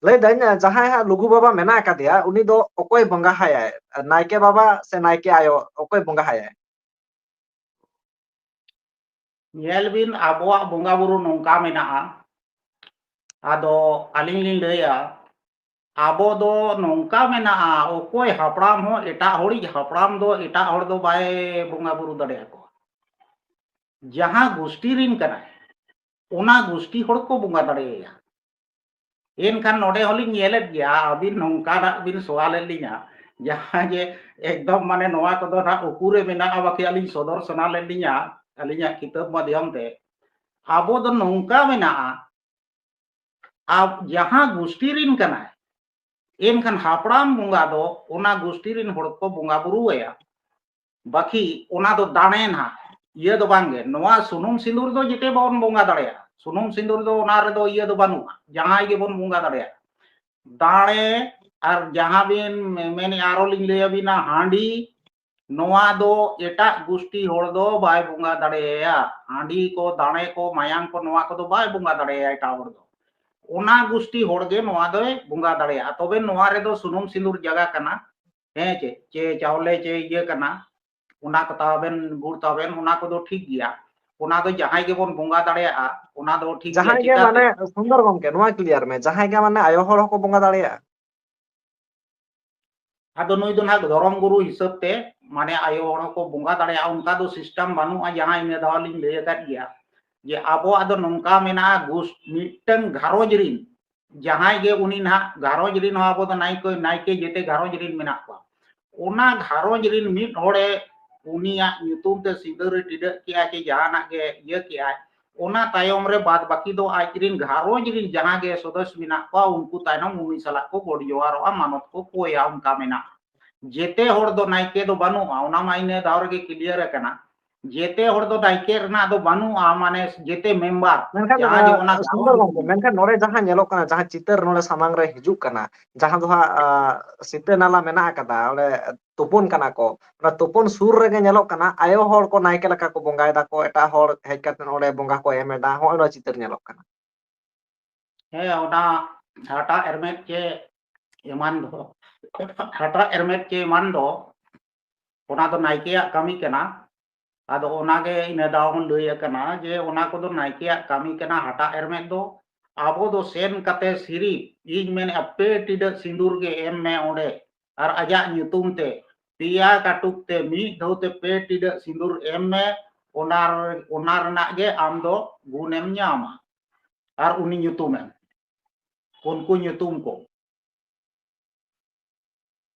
ᱞᱟᱹᱭ ᱫᱟᱹᱧ, ᱡᱟᱦᱟᱸᱭ ᱦᱟᱸᱜ ᱞᱩᱜᱩ ᱵᱟᱵᱟ ᱢᱮᱱᱟᱜ ᱟᱠᱟᱫᱮᱭᱟ, ᱩᱱᱤ ᱫᱚ ᱚᱠᱚᱭ ᱵᱚᱸᱜᱟ ᱦᱟᱭᱟᱭ? ᱱᱟᱭᱠᱮ ᱵᱟᱵᱟ ᱥᱮ ᱱᱟᱭᱠᱮ ᱟᱭᱳ, ᱚᱠᱚᱭ ᱵᱚᱸᱜᱟ ᱦᱟᱭᱟᱭ? ᱧᱮᱞ ᱵᱤᱱ, ᱟᱵᱚᱣᱟᱜ ᱵᱚᱸᱜᱟ ᱵᱩᱨᱩ ᱱᱚᱝᱠᱟ ᱢᱮᱱᱟᱜᱼᱟ᱾ ᱟᱫᱚ ᱟᱹᱞᱤᱧ ᱞᱤᱧ ᱞᱟᱹᱭᱟ, ᱟᱵᱚ ᱫᱚ ᱱᱚᱝᱠᱟ ᱢᱮᱱᱟᱜᱼᱟ, ᱚᱠᱚᱭ ᱦᱟᱯᱲᱟᱢ ᱦᱚᱸ ᱮᱴᱟᱜ ᱦᱚᱲᱤᱡ ᱦᱟᱯᱲᱟᱢ ᱫᱚ ᱮᱴᱟᱜ ᱦᱚᱲ ᱫᱚ ᱵᱟᱭ ᱵᱚᱸᱜᱟ ᱵᱩᱨᱩ ᱫᱟᱲᱮᱭᱟᱠᱚᱣᱟ᱾ ᱡᱟᱦᱟᱸ ᱜᱩᱥᱴᱤ ᱨᱤᱱ ᱠᱟᱱᱟᱭ, ᱚᱱᱟ ᱜᱩᱥᱴᱤ ᱦᱚᱲ ᱠᱚ ᱵᱚᱸᱜᱟ ᱫᱟᱲᱮᱭᱟᱭᱟ᱾ ᱮᱱᱠᱷᱟᱱ ᱱᱚᱰᱮ ᱦᱚᱸᱞᱤᱧ ᱧᱮᱞᱮᱫ ᱜᱮᱭᱟ, ᱟᱹᱵᱤᱱ ᱱᱚᱝᱠᱟᱱᱟᱜ ᱵᱤᱱ ᱥᱚᱣᱟᱞᱮᱫ ᱞᱤᱧᱟ, ᱡᱟᱦᱟᱸ ᱡᱮ ᱮᱠᱫᱚᱢ ᱢᱟᱱᱮ ᱱᱚᱣᱟ ᱠᱚᱫᱚ ᱱᱟᱜ ᱩᱠᱩᱨᱮ ᱢᱮᱱᱟᱜᱼᱟ, ᱵᱟᱠᱤ ᱟᱹᱞᱤᱧ ᱥᱚᱫᱚᱨ ᱥᱟᱱᱟ ᱞᱮᱫ ᱞᱤᱧᱟ ᱟᱹᱞᱤᱧᱟᱜ ᱠᱤᱛᱟᱹᱵ ᱢᱟᱫᱽᱫᱷᱚᱢ ᱛᱮ᱾ ᱟᱵᱚ ᱫᱚ ᱱᱚᱝᱠᱟ ᱢᱮᱱᱟᱜᱼᱟ, ᱟᱵ-, ᱡᱟᱦᱟᱸ ᱜᱩᱥᱴᱤ ᱨᱤᱱ ᱠᱟᱱᱟᱭ, ᱮᱱᱠᱷᱟᱱ ᱦᱟᱯᱲᱟᱢ ᱵᱚᱸᱜᱟ ᱫᱚ ᱚᱱᱟ ᱜᱩᱥᱴᱤ ᱨᱤᱱ ᱦᱚᱲ ᱠᱚ ᱵᱚᱸᱜᱟ ᱵᱩᱨᱩ ᱟᱭᱟ᱾ ᱵᱟᱹᱠᱤ ᱚᱱᱟ ᱫᱚ ᱫᱟᱲᱮ ᱱᱟᱦᱟᱜ, ᱤᱭᱟᱹ ᱫᱚ ᱵᱟᱝᱜᱮ᱾ ᱱᱚᱣᱟ ᱥᱩᱱᱩᱢ ᱥᱤᱸᱫᱩᱨ ᱫᱚ ᱡᱮᱛᱮ ᱵᱚᱱ ᱵᱚᱸᱜᱟ ᱫᱟᱲᱮᱭᱟᱜᱼᱟ, ᱥᱩᱱᱩᱢ ᱥᱤᱸᱫᱩᱨ ᱫᱚ ᱚᱱᱟ ᱨᱮᱫᱚ ᱤᱭᱟᱹ ᱫᱚ ᱵᱟᱹᱱᱩᱜᱼᱟ, ᱡᱟᱦᱟᱸᱭ ᱜᱮᱵᱚᱱ ᱵᱚᱸᱜᱟ ᱫᱟᱲᱮᱭᱟᱜᱼᱟ᱾ ᱫᱟᱲᱮ ᱟᱨ ᱡᱟᱦᱟᱸ ᱵᱤᱱ ᱢᱮᱱᱮᱫᱼᱟ, ᱟᱨᱚ ᱞᱤᱧ ᱞᱟᱹᱭ ᱟᱹᱵᱤᱱᱟ, ᱦᱟᱺᱰᱤ, ᱱᱚᱣᱟ ᱫᱚ ᱮᱴᱟᱜ ᱜᱩᱥᱴᱤ ᱦᱚᱲ ᱫᱚ ᱵᱟᱭ ᱵᱚᱸᱜᱟ ᱫᱟᱲᱮᱭᱟᱭᱟ᱾ ᱦᱟᱺᱰᱤ ᱠᱚ, ᱫᱟᱲᱮ ᱠᱚ, ᱢᱟᱭᱟᱝ ᱠᱚ, ᱱᱚᱣᱟ ᱠᱚᱫᱚ ᱵᱟᱭ ᱵᱚᱸᱜᱟ ᱫᱟᱲᱮᱭᱟᱭᱟ ᱮᱴᱟᱜ ᱦᱚᱲ ᱫᱚ᱾ ᱚᱱᱟ ᱜᱩᱥᱴᱤ ᱦᱚᱲ ᱜᱮ ᱱᱚᱣᱟ ᱫᱚᱭ ᱵᱚᱸᱜᱟ ᱫᱟᱲᱮᱭᱟᱜᱼᱟ᱾ ᱛᱚᱵᱮ ᱱᱚᱣᱟ ᱨᱮᱫᱚ ᱥᱩᱱᱩᱢ ᱥᱤᱸᱫᱩᱨ ᱡᱟᱭᱜᱟ ᱠᱟᱱᱟ, ᱦᱮᱸ ᱪᱮ, ᱪᱮ ᱪᱟᱣᱞᱮ ᱪᱮ ᱤᱭᱟᱹ ᱠᱟᱱᱟ, ᱚᱱᱟ ᱠᱚ ᱛᱟᱵᱮᱱ, ᱜᱩᱲ ᱛᱟᱵᱮᱱ, ᱚᱱᱟ ᱠᱚᱫᱚ ᱴᱷᱤᱠ ᱜᱮᱭᱟ᱾ ᱚᱱᱟ ᱫᱚ ᱡᱟᱦᱟᱸᱭ ᱜᱮᱵᱚᱱ ᱵᱚᱸᱜᱟ ᱫᱟᱲᱮᱭᱟᱜᱼᱟ, ᱚᱱᱟ ᱫᱚ ᱴᱷᱤᱠ ᱜᱮᱭᱟ᱾ ᱡᱟᱦᱟᱸᱭ ᱜᱮ ᱪᱤᱠᱟᱹᱛᱮ? ᱢᱟᱱᱮ, ᱥᱩᱱᱫᱚᱨ ᱜᱚᱢᱠᱮ, ᱱᱚᱣᱟ clear ᱢᱮ, ᱡᱟᱦᱟᱸᱭ ᱜᱮ ᱢᱟᱱᱮ ᱟᱭᱳ ᱦᱚᱲ ᱦᱚᱸᱠᱚ ᱵᱚᱸᱜᱟ ᱫᱟᱲᱮᱭᱟᱜᱼᱟ? ᱟᱫᱚ ᱱᱩᱭ ᱫᱚ ᱱᱟᱦᱟᱜ ᱫᱷᱚᱨᱚᱢ ᱜᱩᱨᱩ ᱦᱤᱥᱟᱹᱵ ᱛᱮ, ᱢᱟᱱᱮ, ᱟᱭᱳ ᱦᱚᱲ ᱦᱚᱸᱠᱚ ᱵᱚᱸᱜᱟ ᱫᱟᱲᱮᱭᱟᱜᱼᱟ, ᱚᱱᱠᱟ ᱫᱚ system ᱵᱟᱹᱱᱩᱜᱼᱟ᱾ ᱡᱟᱦᱟᱸ ᱤᱱᱟᱹ ᱫᱷᱟᱣ ᱞᱤᱧ ᱞᱟᱹᱭ ᱟᱠᱟᱫ ᱜᱮᱭᱟ ᱡᱮ ᱟᱵᱚᱣᱟᱜ ᱫᱚ ᱱᱚᱝᱠᱟ ᱢᱮᱱᱟᱜᱼᱟ, ᱜᱩᱥ-, ᱢᱤᱫᱴᱟᱝ ᱜᱷᱟᱨᱚᱸᱡᱽ ᱨᱤᱱ ᱡᱟᱦᱟᱸᱭ ᱜᱮ ᱩᱱᱤ ᱱᱟᱦᱟᱜ ᱜᱷᱟᱨᱚᱸᱡᱽ ᱨᱤᱱ ᱦᱚᱸ, ᱟᱵᱚ ᱫᱚ ᱱᱟᱭᱠᱮ, ᱱᱟᱭᱠᱮ ᱡᱮᱛᱮ ᱜᱷᱟᱨᱚᱸᱡᱽ ᱨᱤᱱ ᱢᱮᱱᱟᱜ ᱠᱚᱣᱟ, ᱚᱱᱟ ᱜᱷᱟᱨᱚᱸᱡᱽ ᱨᱤᱱ ᱢᱤᱫ ᱦᱚᱲᱮ ᱩᱱᱤᱭᱟᱜ ᱧᱩᱛᱩᱢ ᱛᱮ ᱥᱤᱸᱫᱩᱨ ᱨᱮ ᱴᱤᱰᱟᱹᱜ ᱠᱮᱜᱼᱟᱭ ᱪᱮ ᱡᱟᱦᱟᱱᱟᱜ ᱜᱮ ᱤᱭᱟᱹ ᱠᱮᱜᱼᱟᱭ, ᱚᱱᱟ ᱛᱟᱭᱚᱢ ᱨᱮ ᱵᱟᱫ ᱵᱟᱹᱠᱤ ᱫᱚ ᱟᱡ ᱨᱤᱱ ᱜᱷᱟᱨᱚᱸᱡᱽ ᱨᱤᱱ ᱡᱟᱦᱟᱸ ᱜᱮ ᱥᱚᱫᱚᱥ ᱢᱮᱱᱟᱜ ᱠᱚᱣᱟ, ᱩᱱᱠᱩ ᱛᱟᱭᱱᱚᱢ ᱩᱱᱤ ᱥᱟᱞᱟᱜ ᱠᱚ ᱜᱚᱰ ᱡᱚᱦᱟᱨᱚᱜᱼᱟ, ᱢᱟᱱᱚᱛ ᱠᱚ ᱠᱚᱭᱟ, ᱚᱱᱠᱟ ᱢᱮᱱᱟᱜᱼᱟ᱾ ᱡᱮᱛᱮ ᱦᱚᱲ ᱫᱚ ᱱᱟᱭᱠᱮ ᱫᱚ ᱵᱟᱹᱱᱩᱜᱼᱟ, ᱚᱱᱟ ᱢᱟ ᱤᱱᱟᱹ ᱫᱷᱟᱣ ᱨᱮᱜᱮ clear ᱟᱠᱟᱱᱟ᱾ ᱡᱮᱛᱮ ᱦᱚᱲ ᱫᱚ ᱱᱟᱭᱠᱮ ᱨᱮᱱᱟᱜ ᱫᱚ ᱵᱟᱹᱱᱩᱜᱼᱟ, ᱢᱟᱱᱮ ᱡᱮᱛᱮ member ᱢᱮᱱᱠᱷᱟᱱ, ᱡᱟᱦᱟᱸ ᱡᱮ ᱟᱸ, ᱚᱱᱟ ᱥᱩᱱᱫᱚᱨ ᱜᱷᱟᱨᱚᱸᱡᱽ ᱜᱚᱢᱠᱮ, ᱢᱮᱱᱠᱷᱟᱱ ᱱᱚᱰᱮ ᱡᱟᱦᱟᱸ ᱧᱮᱞᱚᱜ ᱠᱟᱱᱟ, ᱡᱟᱦᱟᱸ ᱪᱤᱛᱟᱹᱨ ᱱᱚᱰᱮ ᱥᱟᱢᱟᱝ ᱨᱮ ᱦᱤᱡᱩᱜ ᱠᱟᱱᱟ, ᱡᱟᱦᱟᱸ ᱫᱚ ᱦᱟᱸᱜ, ᱟᱸ, ᱥᱤᱛᱟᱹ ᱱᱟᱞᱟ ᱢᱮᱱᱟᱜ ᱟᱠᱟᱫᱟ, ᱚᱸᱰᱮ ᱛᱩᱯᱩᱱ ᱠᱟᱱᱟ ᱠᱚ, ᱚᱱᱟ ᱛᱩᱯᱩᱱ ᱥᱩᱨ ᱨᱮᱜᱮ ᱧᱮᱞᱚᱜ ᱠᱟᱱᱟ ᱟᱭᱳ ᱦᱚᱲ ᱠᱚ ᱱᱟᱭᱠᱮ ᱞᱮᱠᱟ ᱠᱚ ᱵᱚᱸᱜᱟᱭ ᱫᱟᱠᱚ, ᱮᱴᱟᱜ ᱦᱚᱲ ᱦᱮᱡ ᱠᱟᱛᱮ ᱚᱸᱰᱮ ᱵᱚᱸᱜᱟ ᱠᱚ ᱮᱢ ᱮᱫᱟ, ᱦᱚᱸᱜᱼᱚᱭ ᱱᱚᱣᱟ ᱪᱤᱛᱟᱹᱨ ᱧᱮᱞᱚᱜ ᱠᱟᱱᱟ᱾ ᱦᱮᱸ, ᱚᱱᱟ ᱦᱟᱴᱟᱜ ᱦᱮᱨᱢᱮᱫ ᱪᱮ ᱮᱢᱟᱱ ᱫᱚ, ᱦᱟᱴᱟᱜ ᱦᱮᱨᱢᱮᱫ ᱪᱮ ᱮᱢᱟᱱ ᱫᱚ, ᱚᱱᱟ ᱫᱚ ᱱᱟᱭᱠᱮᱭᱟᱜ ᱠᱟᱹᱢᱤ ᱠᱟᱱᱟ᱾ ᱟᱫᱚ ᱚᱱᱟᱜᱮ ᱤᱱᱟᱹ ᱫᱷᱟᱣ ᱦᱚᱸ ᱞᱟᱹᱭ ᱟᱠᱟᱱᱟ ᱡᱮ ᱚᱱᱟ ᱠᱚᱫᱚ ᱱᱟᱭᱠᱮᱭᱟᱜ ᱠᱟᱹᱢᱤ ᱠᱟᱱᱟ, ᱦᱟᱴᱟᱜ ᱦᱮᱨᱢᱮᱫ ᱫᱚ᱾ ᱟᱵᱚ ᱫᱚ ᱥᱮᱱ ᱠᱟᱛᱮ ᱥᱤᱨᱤᱯ, ᱤᱧ ᱢᱮᱱᱮᱫᱼᱟ, ᱯᱮ ᱴᱤᱰᱟᱹᱜ ᱥᱤᱸᱫᱩᱨ ᱜᱮ ᱮᱢ ᱢᱮ ᱚᱸᱰᱮ, ᱟᱨ ᱟᱡᱟᱜ ᱧᱩᱛᱩᱢ ᱛᱮ ᱯᱮᱭᱟ ᱠᱟᱹᱴᱩᱵ ᱛᱮ ᱢᱤᱫ ᱫᱷᱟᱣ ᱛᱮ ᱯᱮ ᱴᱤᱰᱟᱹᱜ ᱥᱤᱸᱫᱩᱨ ᱮᱢ ᱢᱮ᱾ ᱚᱱᱟ, ᱚᱱᱟ ᱨᱮᱱᱟᱜ ᱜᱮ ᱟᱢ ᱫᱚ ᱜᱩᱱᱮᱢ ᱧᱟᱢᱟ, ᱟᱨ ᱩᱱᱤ ᱧᱩᱛᱩᱢᱮᱢ, ᱩᱱᱠᱩ ᱧᱩᱛᱩᱢ ᱠᱚ᱾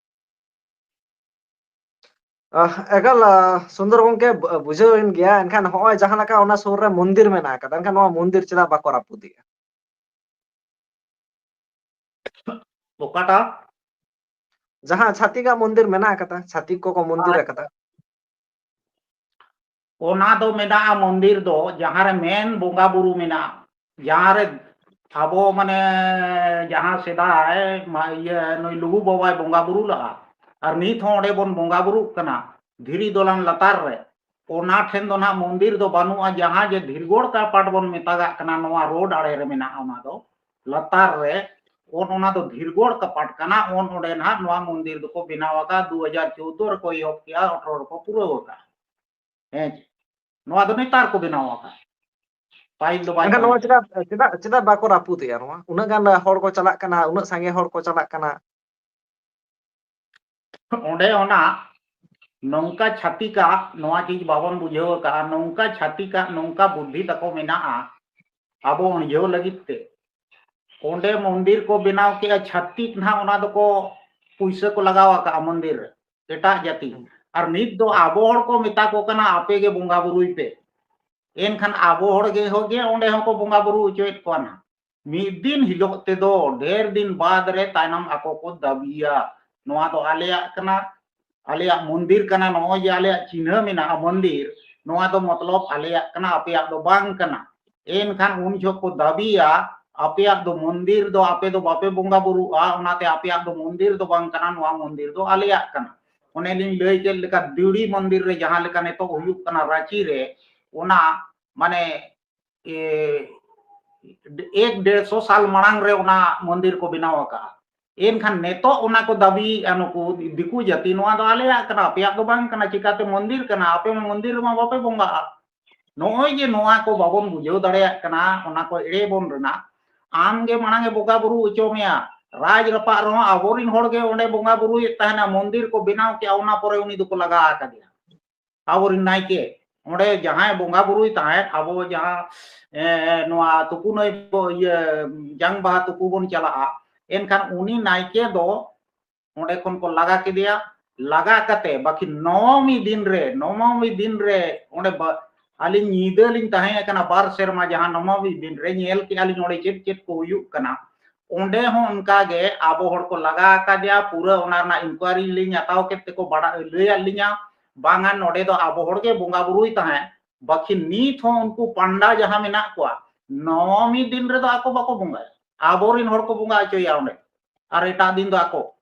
ᱟᱦ, ᱮᱠᱟᱞ, ᱟᱦ, ᱥᱩᱱᱫᱚᱨ ᱜᱚᱢᱠᱮ, ᱵᱩ-, ᱵᱩᱡᱷᱟᱹᱣ ᱮᱱ ᱜᱮᱭᱟ᱾ ᱮᱱᱠᱷᱟᱱ ᱦᱚᱸᱜᱼᱚᱭ ᱡᱟᱦᱟᱸ ᱞᱮᱠᱟ ᱚᱱᱟ ᱥᱩᱨ ᱨᱮ ᱢᱚᱱᱫᱤᱨ ᱢᱮᱱᱟᱜ ᱟᱠᱟᱫᱟ, ᱮᱱᱠᱷᱟᱱ ᱱᱚᱣᱟ ᱢᱚᱱᱫᱤᱨ ᱪᱮᱫᱟᱜ ᱵᱟᱠᱚ ᱨᱟᱹᱯᱩᱫᱮᱜᱼᱟ? ᱚᱠᱟᱴᱟᱜ? ᱡᱟᱦᱟᱸ ᱪᱷᱟᱛᱤᱠᱟᱜ ᱢᱚᱱᱫᱤᱨ ᱢᱮᱱᱟᱜ ᱟᱠᱟᱫᱟ, ᱪᱷᱟᱛᱤᱠ ᱠᱚᱠᱚ ᱢᱚᱱᱫᱤᱨ ᱟᱪᱪᱷᱟ᱾ ᱟᱠᱟᱫᱟ᱾ ᱚᱱᱟ ᱫᱚ ᱢᱮᱱᱟᱜᱼᱟ ᱢᱚᱱᱫᱤᱨ ᱫᱚ, ᱡᱟᱦᱟᱸ ᱨᱮ ᱢᱮᱱ ᱵᱚᱸᱜᱟ ᱵᱩᱨᱩ ᱢᱮᱱᱟᱜᱼᱟ, ᱡᱟᱦᱟᱸ ᱨᱮ ᱟᱵᱚ, ᱢᱟᱱᱮ, ᱡᱟᱦᱟᱸ ᱥᱮᱫᱟᱭ ᱢᱟ-, ᱤᱭᱟᱹ, ᱱᱩᱭ ᱞᱩᱜᱩ ᱵᱟᱵᱟᱭ ᱵᱚᱸᱜᱟ ᱵᱩᱨᱩ ᱞᱟᱜᱼᱟ, ᱟᱨ ᱱᱤᱛ ᱦᱚᱸ ᱚᱸᱰᱮ ᱵᱚᱱ ᱵᱚᱸᱜᱟ ᱵᱩᱨᱩᱜ ᱠᱟᱱᱟ, ᱫᱷᱤᱨᱤ ᱫᱚᱞᱟᱱ ᱞᱟᱛᱟᱨ ᱨᱮ᱾ ᱚᱱᱟ ᱴᱷᱮᱱ ᱫᱚ ᱱᱟᱦᱟᱜ ᱢᱚᱱᱫᱤᱨ ᱫᱚ ᱵᱟᱹᱱᱩᱜᱼᱟ, ᱡᱟᱦᱟᱸ ᱡᱮ ᱫᱷᱤᱨᱜᱚᱲ ᱠᱟᱯᱟᱴ ᱵᱚᱱ ᱢᱮᱛᱟᱜᱟᱜ ᱠᱟᱱᱟ, ᱱᱚᱣᱟ ᱨᱳᱰ ᱟᱲᱮ ᱨᱮ ᱢᱮᱱᱟᱜᱼᱟ ᱚᱱᱟ ᱫᱚ, ᱞᱟᱛᱟᱨ ᱨᱮ᱾ ᱚᱱ-, ᱚᱱᱟ ᱫᱚ ᱫᱷᱤᱨᱜᱚᱲ ᱠᱟᱯᱟᱴ ᱠᱟᱱᱟ᱾ ᱚᱱ-, ᱚᱸᱰᱮ ᱱᱟᱦᱟᱜ ᱱᱚᱣᱟ ᱢᱚᱱᱫᱤᱨ ᱫᱚᱠᱚ ᱵᱮᱱᱟᱣ ᱟᱠᱟᱫ, ᱫᱩ ᱦᱟᱡᱟᱨ ᱪᱳᱫᱫᱳ ᱨᱮᱠᱚ ᱮᱦᱚᱵ ᱠᱮᱜᱼᱟ, ᱟᱴᱷᱨᱚ ᱨᱮᱠᱚ ᱯᱩᱨᱟᱹᱣ ᱟᱠᱟᱫ᱾ ᱦᱮᱸ ᱪᱮ? ᱱᱚᱣᱟ ᱫᱚ ᱱᱮᱛᱟᱨ ᱠᱚ ᱵᱮᱱᱟᱣ ᱟᱠᱟᱫ, ᱯᱟᱹᱦᱤᱞ ᱫᱚ ᱵᱟᱭ ᱮᱱᱠᱷᱟᱱ ᱛᱟᱦᱮᱸ ᱱᱚᱣᱟ ᱠᱟᱱᱟ᱾ ᱪᱮᱫᱟᱜ, ᱪᱮᱫᱟᱜ, ᱪᱮᱫᱟᱜ ᱵᱟᱠᱚ ᱨᱟᱹᱯᱩᱫᱮᱜᱼᱟ ᱱᱚᱣᱟ? ᱩᱱᱟᱹᱜ ᱜᱟᱱ ᱦᱚᱲ ᱠᱚ ᱪᱟᱞᱟᱜ ᱠᱟᱱᱟ, ᱩᱱᱟᱹᱜ ᱥᱟᱸᱜᱮ ᱦᱚᱲ ᱠᱚ ᱪᱟᱞᱟᱜ ᱠᱟᱱᱟ᱾ ᱚᱸᱰᱮ ᱚᱱᱟ ᱱᱚᱝᱠᱟ ᱪᱷᱟᱹᱛᱤᱠᱟᱜ ᱱᱚᱣᱟ ᱪᱤᱡᱽ ᱵᱟᱵᱚᱱ ᱵᱩᱡᱷᱟᱹᱣ ᱟᱠᱟᱫᱼᱟ, ᱱᱚᱝᱠᱟ ᱪᱷᱟᱹᱛᱤᱠᱟᱜ ᱱᱚᱝᱠᱟ ᱵᱩᱫᱽᱫᱷᱤ ᱛᱟᱠᱚ ᱢᱮᱱᱟᱜᱼᱟ ᱟᱵᱚ ᱨᱤᱡᱷᱟᱹᱣ ᱞᱟᱹᱜᱤᱫ ᱛᱮ᱾ ᱚᱸᱰᱮ ᱢᱚᱱᱫᱤᱨ ᱠᱚ ᱵᱮᱱᱟᱣ ᱠᱮᱜᱼᱟ, ᱪᱷᱟᱹᱛᱤᱠ ᱱᱟᱦᱟᱜ ᱚᱱᱟ ᱫᱚᱠᱚ ᱯᱩᱭᱥᱟᱹ ᱠᱚ ᱞᱟᱜᱟᱣ ᱟᱠᱟᱫᱼᱟ ᱢᱚᱱᱫᱤᱨ ᱨᱮ, ᱮᱴᱟᱜ ᱡᱟᱹᱛᱤ᱾ ᱟᱨ ᱱᱤᱛ ᱫᱚ ᱟᱵᱚ ᱦᱚᱲ ᱠᱚ ᱢᱮᱛᱟ ᱠᱚ ᱠᱟᱱᱟ, ᱟᱯᱮ ᱜᱮ ᱵᱚᱸᱜᱟ ᱵᱩᱨᱩᱭ ᱯᱮ᱾ ᱮᱱᱠᱷᱟᱱ ᱟᱵᱚ ᱦᱚᱲ ᱜᱮ ᱦᱚᱸ ᱜᱮ ᱚᱸᱰᱮ ᱦᱚᱸᱠᱚ ᱵᱚᱸᱜᱟ ᱵᱩᱨᱩ ᱦᱚᱪᱚᱭᱮᱫ ᱠᱚᱣᱟ ᱱᱟᱦᱟᱜ᱾ ᱢᱤᱫ ᱫᱤᱱ ᱦᱤᱞᱳᱜ ᱛᱮᱫᱚ ᱰᱷᱮᱨ ᱫᱤᱱ ᱵᱟᱫ ᱨᱮ ᱛᱟᱭᱱᱚᱢ ᱟᱠᱚ ᱠᱚ ᱫᱟᱹᱵᱤᱭᱟ, ᱱᱚᱣᱟ ᱫᱚ ᱟᱞᱮᱭᱟᱜ ᱠᱟᱱᱟ, ᱟᱞᱮᱭᱟᱜ ᱢᱚᱱᱫᱤᱨ ᱠᱟᱱᱟ, ᱱᱚᱜᱼᱚᱭ ᱡᱮ ᱟᱞᱮᱭᱟᱜ ᱪᱤᱱᱦᱟᱹ ᱢᱮᱱᱟᱜᱼᱟ ᱢᱚᱱᱫᱤᱨ, ᱱᱚᱣᱟ ᱫᱚ ᱢᱚᱛᱞᱚᱵ ᱟᱞᱮᱭᱟᱜ ᱠᱟᱱᱟ, ᱟᱯᱮᱭᱟᱜ ᱫᱚ ᱵᱟᱝ ᱠᱟᱱᱟ᱾ ᱮᱱᱠᱷᱟᱱ ᱩᱱ ᱡᱚᱦᱚᱜ ᱠᱚ ᱫᱟᱹᱵᱤᱭᱟ, ᱟᱯᱮᱭᱟᱜ ᱫᱚ ᱢᱚᱱᱫᱤᱨ ᱫᱚ ᱟᱯᱮ ᱫᱚ ᱵᱟᱯᱮ ᱵᱚᱸᱜᱟ ᱵᱩᱨᱩᱜᱼᱟ, ᱚᱱᱟᱛᱮ ᱟᱯᱮᱭᱟᱜ ᱫᱚ ᱢᱚᱱᱫᱤᱨ ᱫᱚ ᱵᱟᱝ ᱠᱟᱱᱟ, ᱱᱚᱣᱟ ᱢᱚᱱᱫᱤᱨ ᱫᱚ ᱟᱞᱮᱭᱟᱜ ᱠᱟᱱᱟ᱾ ᱚᱱᱮ ᱞᱤᱧ ᱞᱟᱹᱭ ᱠᱮᱫ ᱞᱮᱠᱟ ᱫᱤᱣᱲᱤ ᱢᱚᱱᱫᱤᱨ ᱨᱮ ᱡᱟᱦᱟᱸ ᱞᱮᱠᱟ ᱱᱤᱛᱚᱜ ᱦᱩᱭᱩᱜ ᱠᱟᱱᱟ ᱨᱟᱸᱪᱤ ᱨᱮ, ᱚᱱᱟ ᱢᱟᱱᱮ ᱮ, ᱮᱠ ᱰᱮᱲᱥᱚ ᱥᱟᱞ ᱢᱟᱲᱟᱝ ᱨᱮ ᱚᱱᱟ ᱢᱚᱱᱫᱤᱨ ᱠᱚ ᱵᱮᱱᱟᱣ ᱟᱠᱟᱫᱼᱟ᱾ ᱮᱱᱠᱷᱟᱱ ᱱᱤᱛᱚᱜ ᱚᱱᱟ ᱠᱚ ᱫᱟᱹᱵᱤᱭᱮᱫᱼᱟ ᱱᱩᱠᱩ ᱫᱤᱠᱩ ᱡᱟᱹᱛᱤ, ᱱᱚᱣᱟ ᱫᱚ ᱟᱞᱮᱭᱟᱜ ᱠᱟᱱᱟ, ᱟᱯᱮᱭᱟᱜ ᱫᱚ ᱵᱟᱝ ᱠᱟᱱᱟ, ᱪᱤᱠᱟᱹᱛᱮ ᱢᱚᱱᱫᱤᱨ ᱠᱟᱱᱟ, ᱟᱯᱮ ᱢᱟ ᱢᱚᱱᱫᱤᱨ ᱨᱮᱢᱟ ᱵᱟᱯᱮ ᱵᱚᱸᱜᱟᱜᱼᱟ᱾ ᱱᱚᱜᱼᱚᱭ ᱡᱮ ᱱᱚᱣᱟ ᱠᱚ ᱵᱟᱵᱚᱱ ᱵᱩᱡᱷᱟᱹᱣ ᱫᱟᱲᱮᱭᱟᱜ ᱠᱟᱱᱟ, ᱚᱱᱟ ᱠᱚ ᱮᱲᱮ ᱵᱚᱱ ᱨᱮᱱᱟᱜ, ᱟᱢ ᱜᱮ ᱢᱟᱲᱟᱝ ᱮ ᱵᱚᱸᱜᱟ ᱵᱩᱨᱩ ᱦᱚᱪᱚ ᱢᱮᱭᱟ᱾ ᱨᱟᱡᱽ ᱨᱟᱯᱟᱜ ᱨᱮᱦᱚᱸ ᱟᱵᱚᱨᱤᱱ ᱦᱚᱲ ᱜᱮ ᱚᱸᱰᱮ ᱵᱚᱸᱜᱟ ᱵᱩᱨᱩᱭᱮᱫ ᱛᱟᱦᱮᱱᱟ, ᱢᱚᱱᱫᱤᱨ ᱠᱚ ᱵᱮᱱᱟᱣ ᱠᱮᱜᱼᱟ, ᱚᱱᱟ ᱯᱚᱨᱮ ᱩᱱᱤ ᱫᱚᱠᱚ ᱞᱟᱜᱟ ᱟᱠᱟᱫᱮᱭᱟ᱾ ᱟᱵᱚᱨᱤᱱ ᱱᱟᱭᱠᱮ, ᱚᱸᱰᱮ ᱡᱟᱦᱟᱸᱭ ᱵᱚᱸᱜᱟ ᱵᱩᱨᱩᱭ ᱛᱟᱦᱮᱸᱫ, ᱟᱵᱚ ᱡᱟᱦᱟᱸ, ᱮ, ᱱᱚᱣᱟ ᱛᱩᱯᱩ ᱱᱟᱹᱭ ᱵᱚ-, ᱤᱭᱟᱹ, ᱡᱟᱝ ᱵᱟᱦᱟ ᱛᱩᱯᱩ ᱵᱚᱱ ᱪᱟᱞᱟᱜᱼᱟ, ᱮᱱᱠᱷᱟᱱ ᱩᱱᱤ ᱱᱟᱭᱠᱮ ᱫᱚ ᱚᱸᱰᱮ ᱠᱷᱚᱱ ᱠᱚ ᱞᱟᱜᱟ ᱠᱮᱫᱮᱭᱟ᱾ ᱞᱟᱜᱟ ᱠᱟᱛᱮ ᱵᱟᱹᱠᱤ ᱱᱚᱣᱢᱤ ᱫᱤᱱ ᱨᱮ, ᱱᱚᱣᱢᱤ ᱫᱤᱱ ᱨᱮ ᱚᱸᱰᱮ ᱵᱟ-, ᱟᱹᱞᱤᱧ ᱧᱤᱫᱟᱹ ᱞᱤᱧ ᱛᱟᱦᱮᱸ ᱠᱟᱱᱟ ᱵᱟᱨ ᱥᱮᱨᱢᱟ, ᱡᱟᱦᱟᱸ ᱱᱚᱣᱢᱤ ᱫᱤᱱ ᱨᱮ ᱧᱮᱞ ᱠᱮᱜᱼᱟ ᱞᱤᱧ ᱚᱸᱰᱮ ᱪᱮᱫ ᱪᱮᱫ ᱠᱚ ᱦᱩᱭᱩᱜ ᱠᱟᱱᱟ᱾ ᱚᱸᱰᱮ ᱦᱚᱸ ᱚᱱᱠᱟ ᱜᱮ ᱟᱵᱚ ᱦᱚᱲ ᱠᱚ ᱞᱟᱜᱟ ᱟᱠᱟᱫᱮᱭᱟ, ᱯᱩᱨᱟᱹ ᱚᱱᱟ ᱨᱮᱱᱟᱜ inquiry ᱞᱤᱧ ᱦᱟᱛᱟᱣ ᱠᱮᱫ ᱛᱮᱠᱚ ᱵᱟᱲᱟᱭ, ᱞᱟᱹᱭᱟᱫ ᱞᱤᱧᱟ, ᱵᱟᱝᱟ ᱱᱚᱰᱮ ᱫᱚ ᱟᱵᱚ ᱦᱚᱲ ᱜᱮ ᱵᱚᱸᱜᱟ ᱵᱩᱨᱩᱭ ᱛᱟᱦᱮᱸᱫ, ᱵᱟᱹᱠᱤ ᱱᱤᱛ ᱦᱚᱸ ᱩᱱᱠᱩ ᱯᱟᱱᱰᱟ ᱡᱟᱦᱟᱸ ᱢᱮᱱᱟᱜ ᱠᱚᱣᱟ, ᱱᱚᱣᱢᱤ ᱫᱤᱱ ᱨᱮᱫᱚ ᱟᱠᱚ ᱵᱟᱠᱚ ᱵᱚᱸᱜᱟᱭᱟ, ᱟᱵᱚᱨᱤᱱ ᱦᱚᱲ ᱠᱚ ᱵᱚᱸᱜᱟ ᱦᱚᱪᱚᱭᱟ ᱚᱸᱰᱮ, ᱟᱨ ᱮᱴᱟᱜ ᱫᱤᱱ ᱫᱚ ᱟᱠᱚ᱾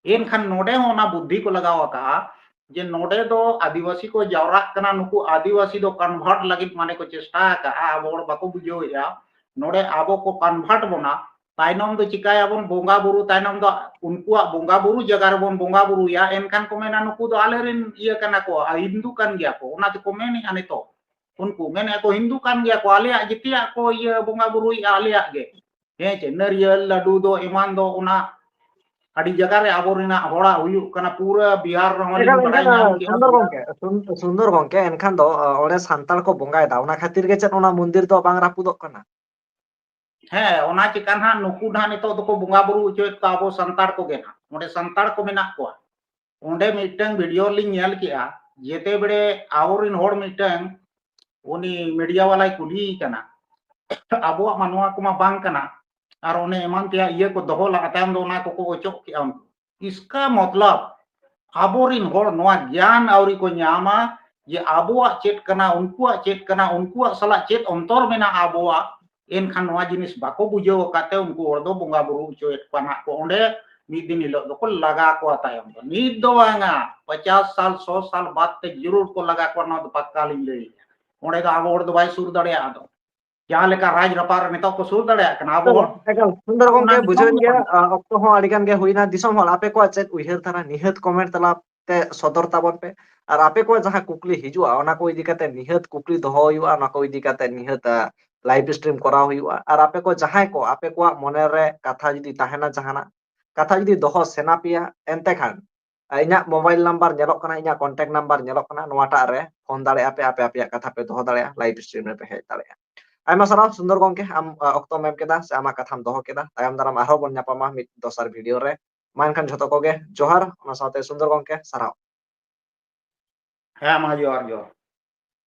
ᱮᱱᱠᱷᱟᱱ ᱱᱚᱰᱮ ᱦᱚᱸ ᱚᱱᱟ ᱵᱩᱫᱽᱫᱷᱤ ᱠᱚ ᱞᱟᱜᱟᱣ ᱟᱠᱟᱫᱼᱟ ᱡᱮ ᱱᱚᱰᱮ ᱫᱚ ᱟᱹᱫᱤᱵᱟᱹᱥᱤ ᱠᱚ ᱡᱟᱣᱨᱟᱜ ᱠᱟᱱᱟ, ᱱᱩᱠᱩ ᱟᱹᱫᱤᱵᱟᱹᱥᱤ ᱫᱚ convert ᱞᱟᱹᱜᱤᱫ ᱢᱟᱱᱮ ᱠᱚ ᱪᱮᱥᱴᱟ ᱟᱠᱟᱫᱼᱟ, ᱟᱵᱚ ᱦᱚᱲ ᱵᱟᱠᱚ ᱵᱩᱡᱷᱟᱹᱣᱮᱫᱼᱟ᱾ ᱱᱚᱰᱮ ᱟᱵᱚ ᱠᱚ convert ᱵᱚᱱᱟ, ᱛᱟᱭᱱᱚᱢ ᱫᱚ ᱪᱤᱠᱟᱹᱭᱟᱵᱚᱱ, ᱵᱚᱸᱜᱟ ᱵᱩᱨᱩ ᱛᱟᱭᱱᱚᱢ ᱫᱚ ᱩᱱᱠᱩᱣᱟᱜ ᱵᱚᱸᱜᱟ ᱵᱩᱨᱩ ᱡᱟᱭᱜᱟ ᱨᱮᱵᱚᱱ ᱵᱚᱸᱜᱟ ᱵᱩᱨᱩᱭᱟ, ᱮᱱᱠᱷᱟᱱ ᱠᱚ ᱢᱮᱱᱟ ᱱᱩᱠᱩ ᱫᱚ ᱟᱞᱮᱨᱮᱱ ᱤᱭᱟᱹ ᱠᱟᱱᱟ ᱠᱚ, ᱦᱤᱱᱫᱩ ᱠᱟᱱ ᱜᱮᱭᱟ ᱠᱚ, ᱚᱱᱟ ᱛᱮᱠᱚ ᱢᱮᱱᱮᱫᱼᱟ ᱱᱤᱛᱚᱜ᱾ ᱩᱱᱠᱩ ᱢᱮᱱᱮᱫᱼᱟ ᱠᱚ ᱦᱤᱱᱫᱩ ᱠᱟᱱ ᱜᱮᱭᱟ ᱠᱚ, ᱟᱞᱮᱭᱟᱜ ᱡᱮᱛᱮᱭᱟᱜ ᱠᱚ ᱤᱭᱟᱹ ᱵᱚᱸᱜᱟ ᱵᱩᱨᱩᱭᱮᱫᱼᱟ ᱟᱞᱮᱭᱟᱜ ᱜᱮ, ᱦᱮᱸ ᱪᱮ, ᱱᱟᱹᱨᱭᱟᱹᱞ ᱞᱟᱹᱰᱩ ᱫᱚ ᱮᱢᱟᱱ ᱫᱚ ᱚᱱᱟ ᱟᱹᱰᱤ ᱡᱟᱭᱜᱟ ᱨᱮ ᱟᱵᱚ ᱨᱮᱱᱟᱜ ᱦᱚᱲᱟᱜ ᱦᱩᱭᱩᱜ ᱠᱟᱱᱟ, ᱯᱩᱨᱟᱹ ᱵᱤᱦᱟᱨ ᱨᱮᱦᱚᱸ ᱞᱤᱧ ᱮᱠᱟᱞ, ᱵᱟᱲᱟᱭ ᱮᱱᱠᱷᱟᱱ, ᱧᱟᱢ ᱟᱸ, ᱠᱮᱜᱼᱟ᱾ ᱥᱩᱱᱫᱚᱨ ᱜᱚᱝᱠᱮ, ᱥᱩᱱ-, ᱥᱩᱱᱫᱚᱨ ᱜᱚᱝᱠᱮ, ᱮᱱᱠᱷᱟᱱ ᱫᱚ, ᱟᱸ, ᱚᱸᱰᱮ ᱥᱟᱱᱛᱟᱲ ᱠᱚ ᱵᱚᱸᱜᱟᱭᱮᱫᱟ, ᱚᱱᱟ ᱠᱷᱟᱹᱛᱤᱨ ᱜᱮ ᱪᱮᱫ ᱚᱱᱟ ᱢᱚᱱᱫᱤᱨ ᱫᱚ ᱵᱟᱝ ᱨᱟᱹᱯᱩᱫᱚᱜ ᱠᱟᱱᱟ? ᱦᱮᱸ, ᱚᱱᱟ ᱪᱤᱠᱟ ᱱᱟᱦᱟᱜ ᱱᱩᱠᱩ ᱱᱟᱦᱟᱜ ᱱᱤᱛᱚᱜ ᱫᱚᱠᱚ ᱵᱚᱸᱜᱟ ᱵᱩᱨᱩ ᱦᱚᱪᱚᱭᱮᱫ ᱠᱚᱣᱟ ᱟᱵᱚ ᱥᱟᱱᱛᱟᱲ ᱠᱚᱜᱮ ᱱᱟᱦᱟᱜ, ᱚᱸᱰᱮ ᱥᱟᱱᱛᱟᱲ ᱠᱚ ᱢᱮᱱᱟᱜ ᱠᱚᱣᱟ᱾ ᱚᱸᱰᱮ ᱢᱤᱫᱴᱟᱝ ᱵᱷᱤᱰᱤᱭᱳ ᱞᱤᱧ ᱧᱮᱞ ᱠᱮᱜᱼᱟ, ᱡᱮᱛᱮ ᱵᱮᱲᱮ ᱟᱵᱚᱨᱮᱱ ᱦᱚᱲ ᱢᱤᱫᱴᱟᱝ ᱩᱱᱤ ᱢᱤᱰᱤᱭᱟ ᱵᱟᱞᱟᱭ ᱠᱩᱞᱤᱭᱮ ᱠᱟᱱᱟ, ᱟᱵᱚᱣᱟᱜ ᱢᱟ ᱱᱚᱣᱟ ᱠᱚᱢᱟ ᱵᱟᱝ ᱠᱟᱱᱟ, ᱟᱨ ᱚᱱᱮ ᱮᱢᱟᱱ ᱛᱮᱭᱟᱜ ᱤᱭᱟᱹ ᱠᱚ ᱫᱚᱦᱚ ᱞᱟᱜᱼᱟ, ᱛᱟᱭᱚᱢ ᱫᱚ ᱚᱱᱟ ᱠᱚᱠᱚ ᱚᱪᱚᱜ ᱠᱮᱜᱼᱟ ᱩᱱᱠᱩ᱾ ᱤᱥᱠᱟ ᱢᱚᱛᱞᱚᱵ ᱟᱵᱚᱨᱮᱱ ᱦᱚᱲ ᱱᱚᱣᱟ ᱜᱮᱭᱟᱱ ᱟᱹᱣᱨᱤ ᱠᱚ ᱧᱟᱢᱟ ᱡᱮ ᱟᱵᱚᱣᱟᱜ ᱪᱮᱫ ᱠᱟᱱᱟ, ᱩᱱᱠᱩᱣᱟᱜ ᱪᱮᱫ ᱠᱟᱱᱟ, ᱩᱱᱠᱩᱣᱟᱜ ᱥᱟᱞᱟᱜ ᱪᱮᱫ ᱚᱱᱛᱚᱨ ᱢᱮᱱᱟᱜᱼᱟ ᱟᱵᱚᱣᱟᱜ, ᱮᱱᱠᱷᱟᱱ ᱱᱚᱣᱟ ᱡᱤᱱᱤᱥ ᱵᱟᱠᱚ ᱵᱩᱡᱷᱟᱹᱣ ᱟᱠᱟᱫ ᱛᱮ ᱩᱱᱠᱩ ᱦᱚᱲ ᱫᱚ ᱵᱚᱸᱜᱟ ᱵᱩᱨᱩ ᱦᱚᱪᱚᱭᱮᱫ ᱠᱚᱣᱟ ᱱᱟᱦᱟᱜ ᱠᱚ᱾ ᱚᱸᱰᱮ ᱢᱤᱫ ᱫᱤᱱ ᱦᱤᱞᱳᱜ ᱫᱚᱠᱚ ᱞᱟᱜᱟ ᱠᱚᱣᱟ ᱛᱟᱭᱚᱢ ᱫᱚ᱾ ᱱᱤᱛ ᱫᱚ ᱵᱟᱝᱟ, ᱯᱚᱪᱟᱥ ᱥᱟᱞ, ᱥᱚ ᱥᱟᱞ ᱵᱟᱫ ᱛᱮ ᱡᱟᱹᱨᱩᱲ ᱠᱚ ᱞᱟᱜᱟ ᱠᱚᱣᱟ, ᱱᱚᱣᱟ ᱫᱚ ᱯᱟᱠᱠᱟ ᱞᱤᱧ ᱞᱟᱹᱭᱮᱫᱼᱟ᱾ ᱚᱸᱰᱮ ᱫᱚ ᱟᱵᱚ ᱦᱚᱲ ᱫᱚ ᱵᱟᱭ ᱥᱩᱨ ᱫᱟᱲᱮᱭᱟᱜᱼᱟ᱾ ᱟᱫᱚ ᱡᱟᱦᱟᱸ ᱞᱮᱠᱟ ᱨᱟᱡᱽ ᱨᱟᱯᱟᱜ ᱨᱮ ᱱᱤᱛᱚᱜ ᱠᱚ ᱥᱩᱨ ᱫᱟᱲᱮᱭᱟᱜ ᱠᱟᱱᱟ ᱟᱵᱚ ᱦᱚᱲ, ᱮᱠᱟᱞ, ᱥᱩᱱᱫᱚᱨ ᱚᱱᱟ ᱜᱚᱝᱠᱮ, ᱫᱤᱥᱚᱢ ᱵᱩᱡᱷᱟᱹᱣᱮᱱ ᱫᱚ ᱜᱮᱭᱟ᱾ ᱵᱟᱝ᱾ ᱟᱸ, ᱚᱠᱛᱚ ᱦᱚᱸ ᱟᱹᱰᱤ ᱜᱟᱱ ᱜᱮ ᱦᱩᱭᱱᱟ᱾ ᱫᱤᱥᱚᱢ ᱦᱚᱲ, ᱟᱯᱮ ᱠᱚᱣᱟᱜ ᱪᱮᱫ ᱩᱭᱦᱟᱹᱨ ᱫᱷᱟᱨᱟ, ᱱᱤᱦᱟᱹᱛ ᱠᱚᱢᱮᱱᱴ ᱛᱟᱞᱟ ᱛᱮ ᱥᱚᱫᱚᱨ ᱛᱟᱵᱚᱱ ᱯᱮ᱾ ᱟᱨ ᱟᱯᱮ ᱠᱚᱣᱟᱜ ᱡᱟᱦᱟᱸ ᱠᱩᱠᱞᱤ ᱦᱤᱡᱩᱜᱼᱟ, ᱚᱱᱟ ᱠᱚ ᱤᱫᱤ ᱠᱟᱛᱮ ᱱᱤᱦᱟᱹᱛ ᱠᱩᱠᱞᱤ ᱫᱚᱦᱚ ᱦᱩᱭᱩᱜᱼᱟ, ᱚᱱᱟ ᱠᱚ ᱤᱫᱤ ᱠᱟᱛᱮ ᱱᱤᱦᱟᱹᱛ, ᱟᱸ, ᱞᱟᱭᱤᱵᱷ ᱥᱴᱨᱤᱢ ᱠᱚᱨᱟᱣ ᱦᱩᱭᱩᱜᱼᱟ᱾ ᱟᱨ ᱟᱯᱮ ᱠᱚ ᱡᱟᱦᱟᱸᱭ ᱠᱚ, ᱟᱯᱮ ᱠᱚᱣᱟᱜ ᱢᱚᱱᱮ ᱨᱮ ᱠᱟᱛᱷᱟ ᱡᱩᱫᱤ ᱛᱟᱦᱮᱱᱟ, ᱡᱟᱦᱟᱱᱟᱜ ᱠᱟᱛᱷᱟ ᱡᱩᱫᱤ ᱫᱚᱦᱚ ᱥᱟᱱᱟ ᱯᱮᱭᱟ, ᱮᱱᱛᱮ ᱠᱷᱟᱱ, ᱟᱸ, ᱤᱧᱟᱹᱜ ᱢᱳᱵᱟᱭᱤᱞ ᱱᱟᱢᱵᱟᱨ ᱧᱮᱞᱚᱜ ᱠᱟᱱᱟ, ᱤᱧᱟᱹᱜ ᱠᱚᱱᱴᱮᱠᱴ ᱱᱟᱢᱵᱟᱨ ᱧᱮᱞᱚᱜ ᱠᱟᱱᱟ, ᱱᱚᱣᱟᱴᱟᱜ ᱨᱮ ᱯᱷᱳᱱ ᱫᱟᱲᱮᱭᱟᱜᱼᱟ ᱯᱮ, ᱟᱯᱮ ᱟᱯᱮᱭᱟᱜ ᱠᱟᱛᱷᱟ ᱯᱮ ᱫᱚᱦᱚ ᱫᱟᱲᱮᱭᱟᱜᱼᱟ, ᱞᱟᱭᱤᱵᱷ ᱥᱴᱨᱤᱢ ᱨᱮᱯᱮ ᱦᱮᱡ ᱫᱟᱲᱮᱭᱟᱜᱼᱟ᱾ ᱟᱭᱢᱟ ᱥᱟᱨᱦᱟᱣ ᱥᱩᱱᱫᱚᱨ ᱜᱚᱝᱠᱮ, ᱟᱢ, ᱟᱸ, ᱚᱠᱛᱚᱢ ᱮᱢ ᱠᱮᱫᱟ ᱥᱮ ᱟᱢᱟᱜ ᱠᱟᱛᱷᱟᱢ ᱫᱚᱦᱚ ᱠᱮᱫᱟ᱾ ᱛᱟᱭᱚᱢ ᱫᱟᱨᱟᱢ ᱟᱨᱦᱚᱸ ᱵᱚᱱ ᱧᱟᱯᱟᱢᱟ ᱢᱤᱫ ᱫᱚᱥᱟᱨ ᱵᱷᱤᱰᱤᱭᱳ ᱨᱮ᱾ ᱢᱟ ᱮᱱᱠᱷᱟᱱ ᱡᱷᱚᱛᱚ ᱠᱚᱜᱮ ᱡᱚᱦᱟᱨ, ᱚᱱᱟ ᱥᱟᱶᱛᱮ ᱥᱩᱱᱫᱚᱨ ᱜᱚᱝᱠᱮ ᱥᱟᱨᱦᱟᱣ᱾ ᱦᱮᱸ, ᱢᱟ ᱡᱚᱦᱟᱨ, ᱡᱚᱦᱟᱨ᱾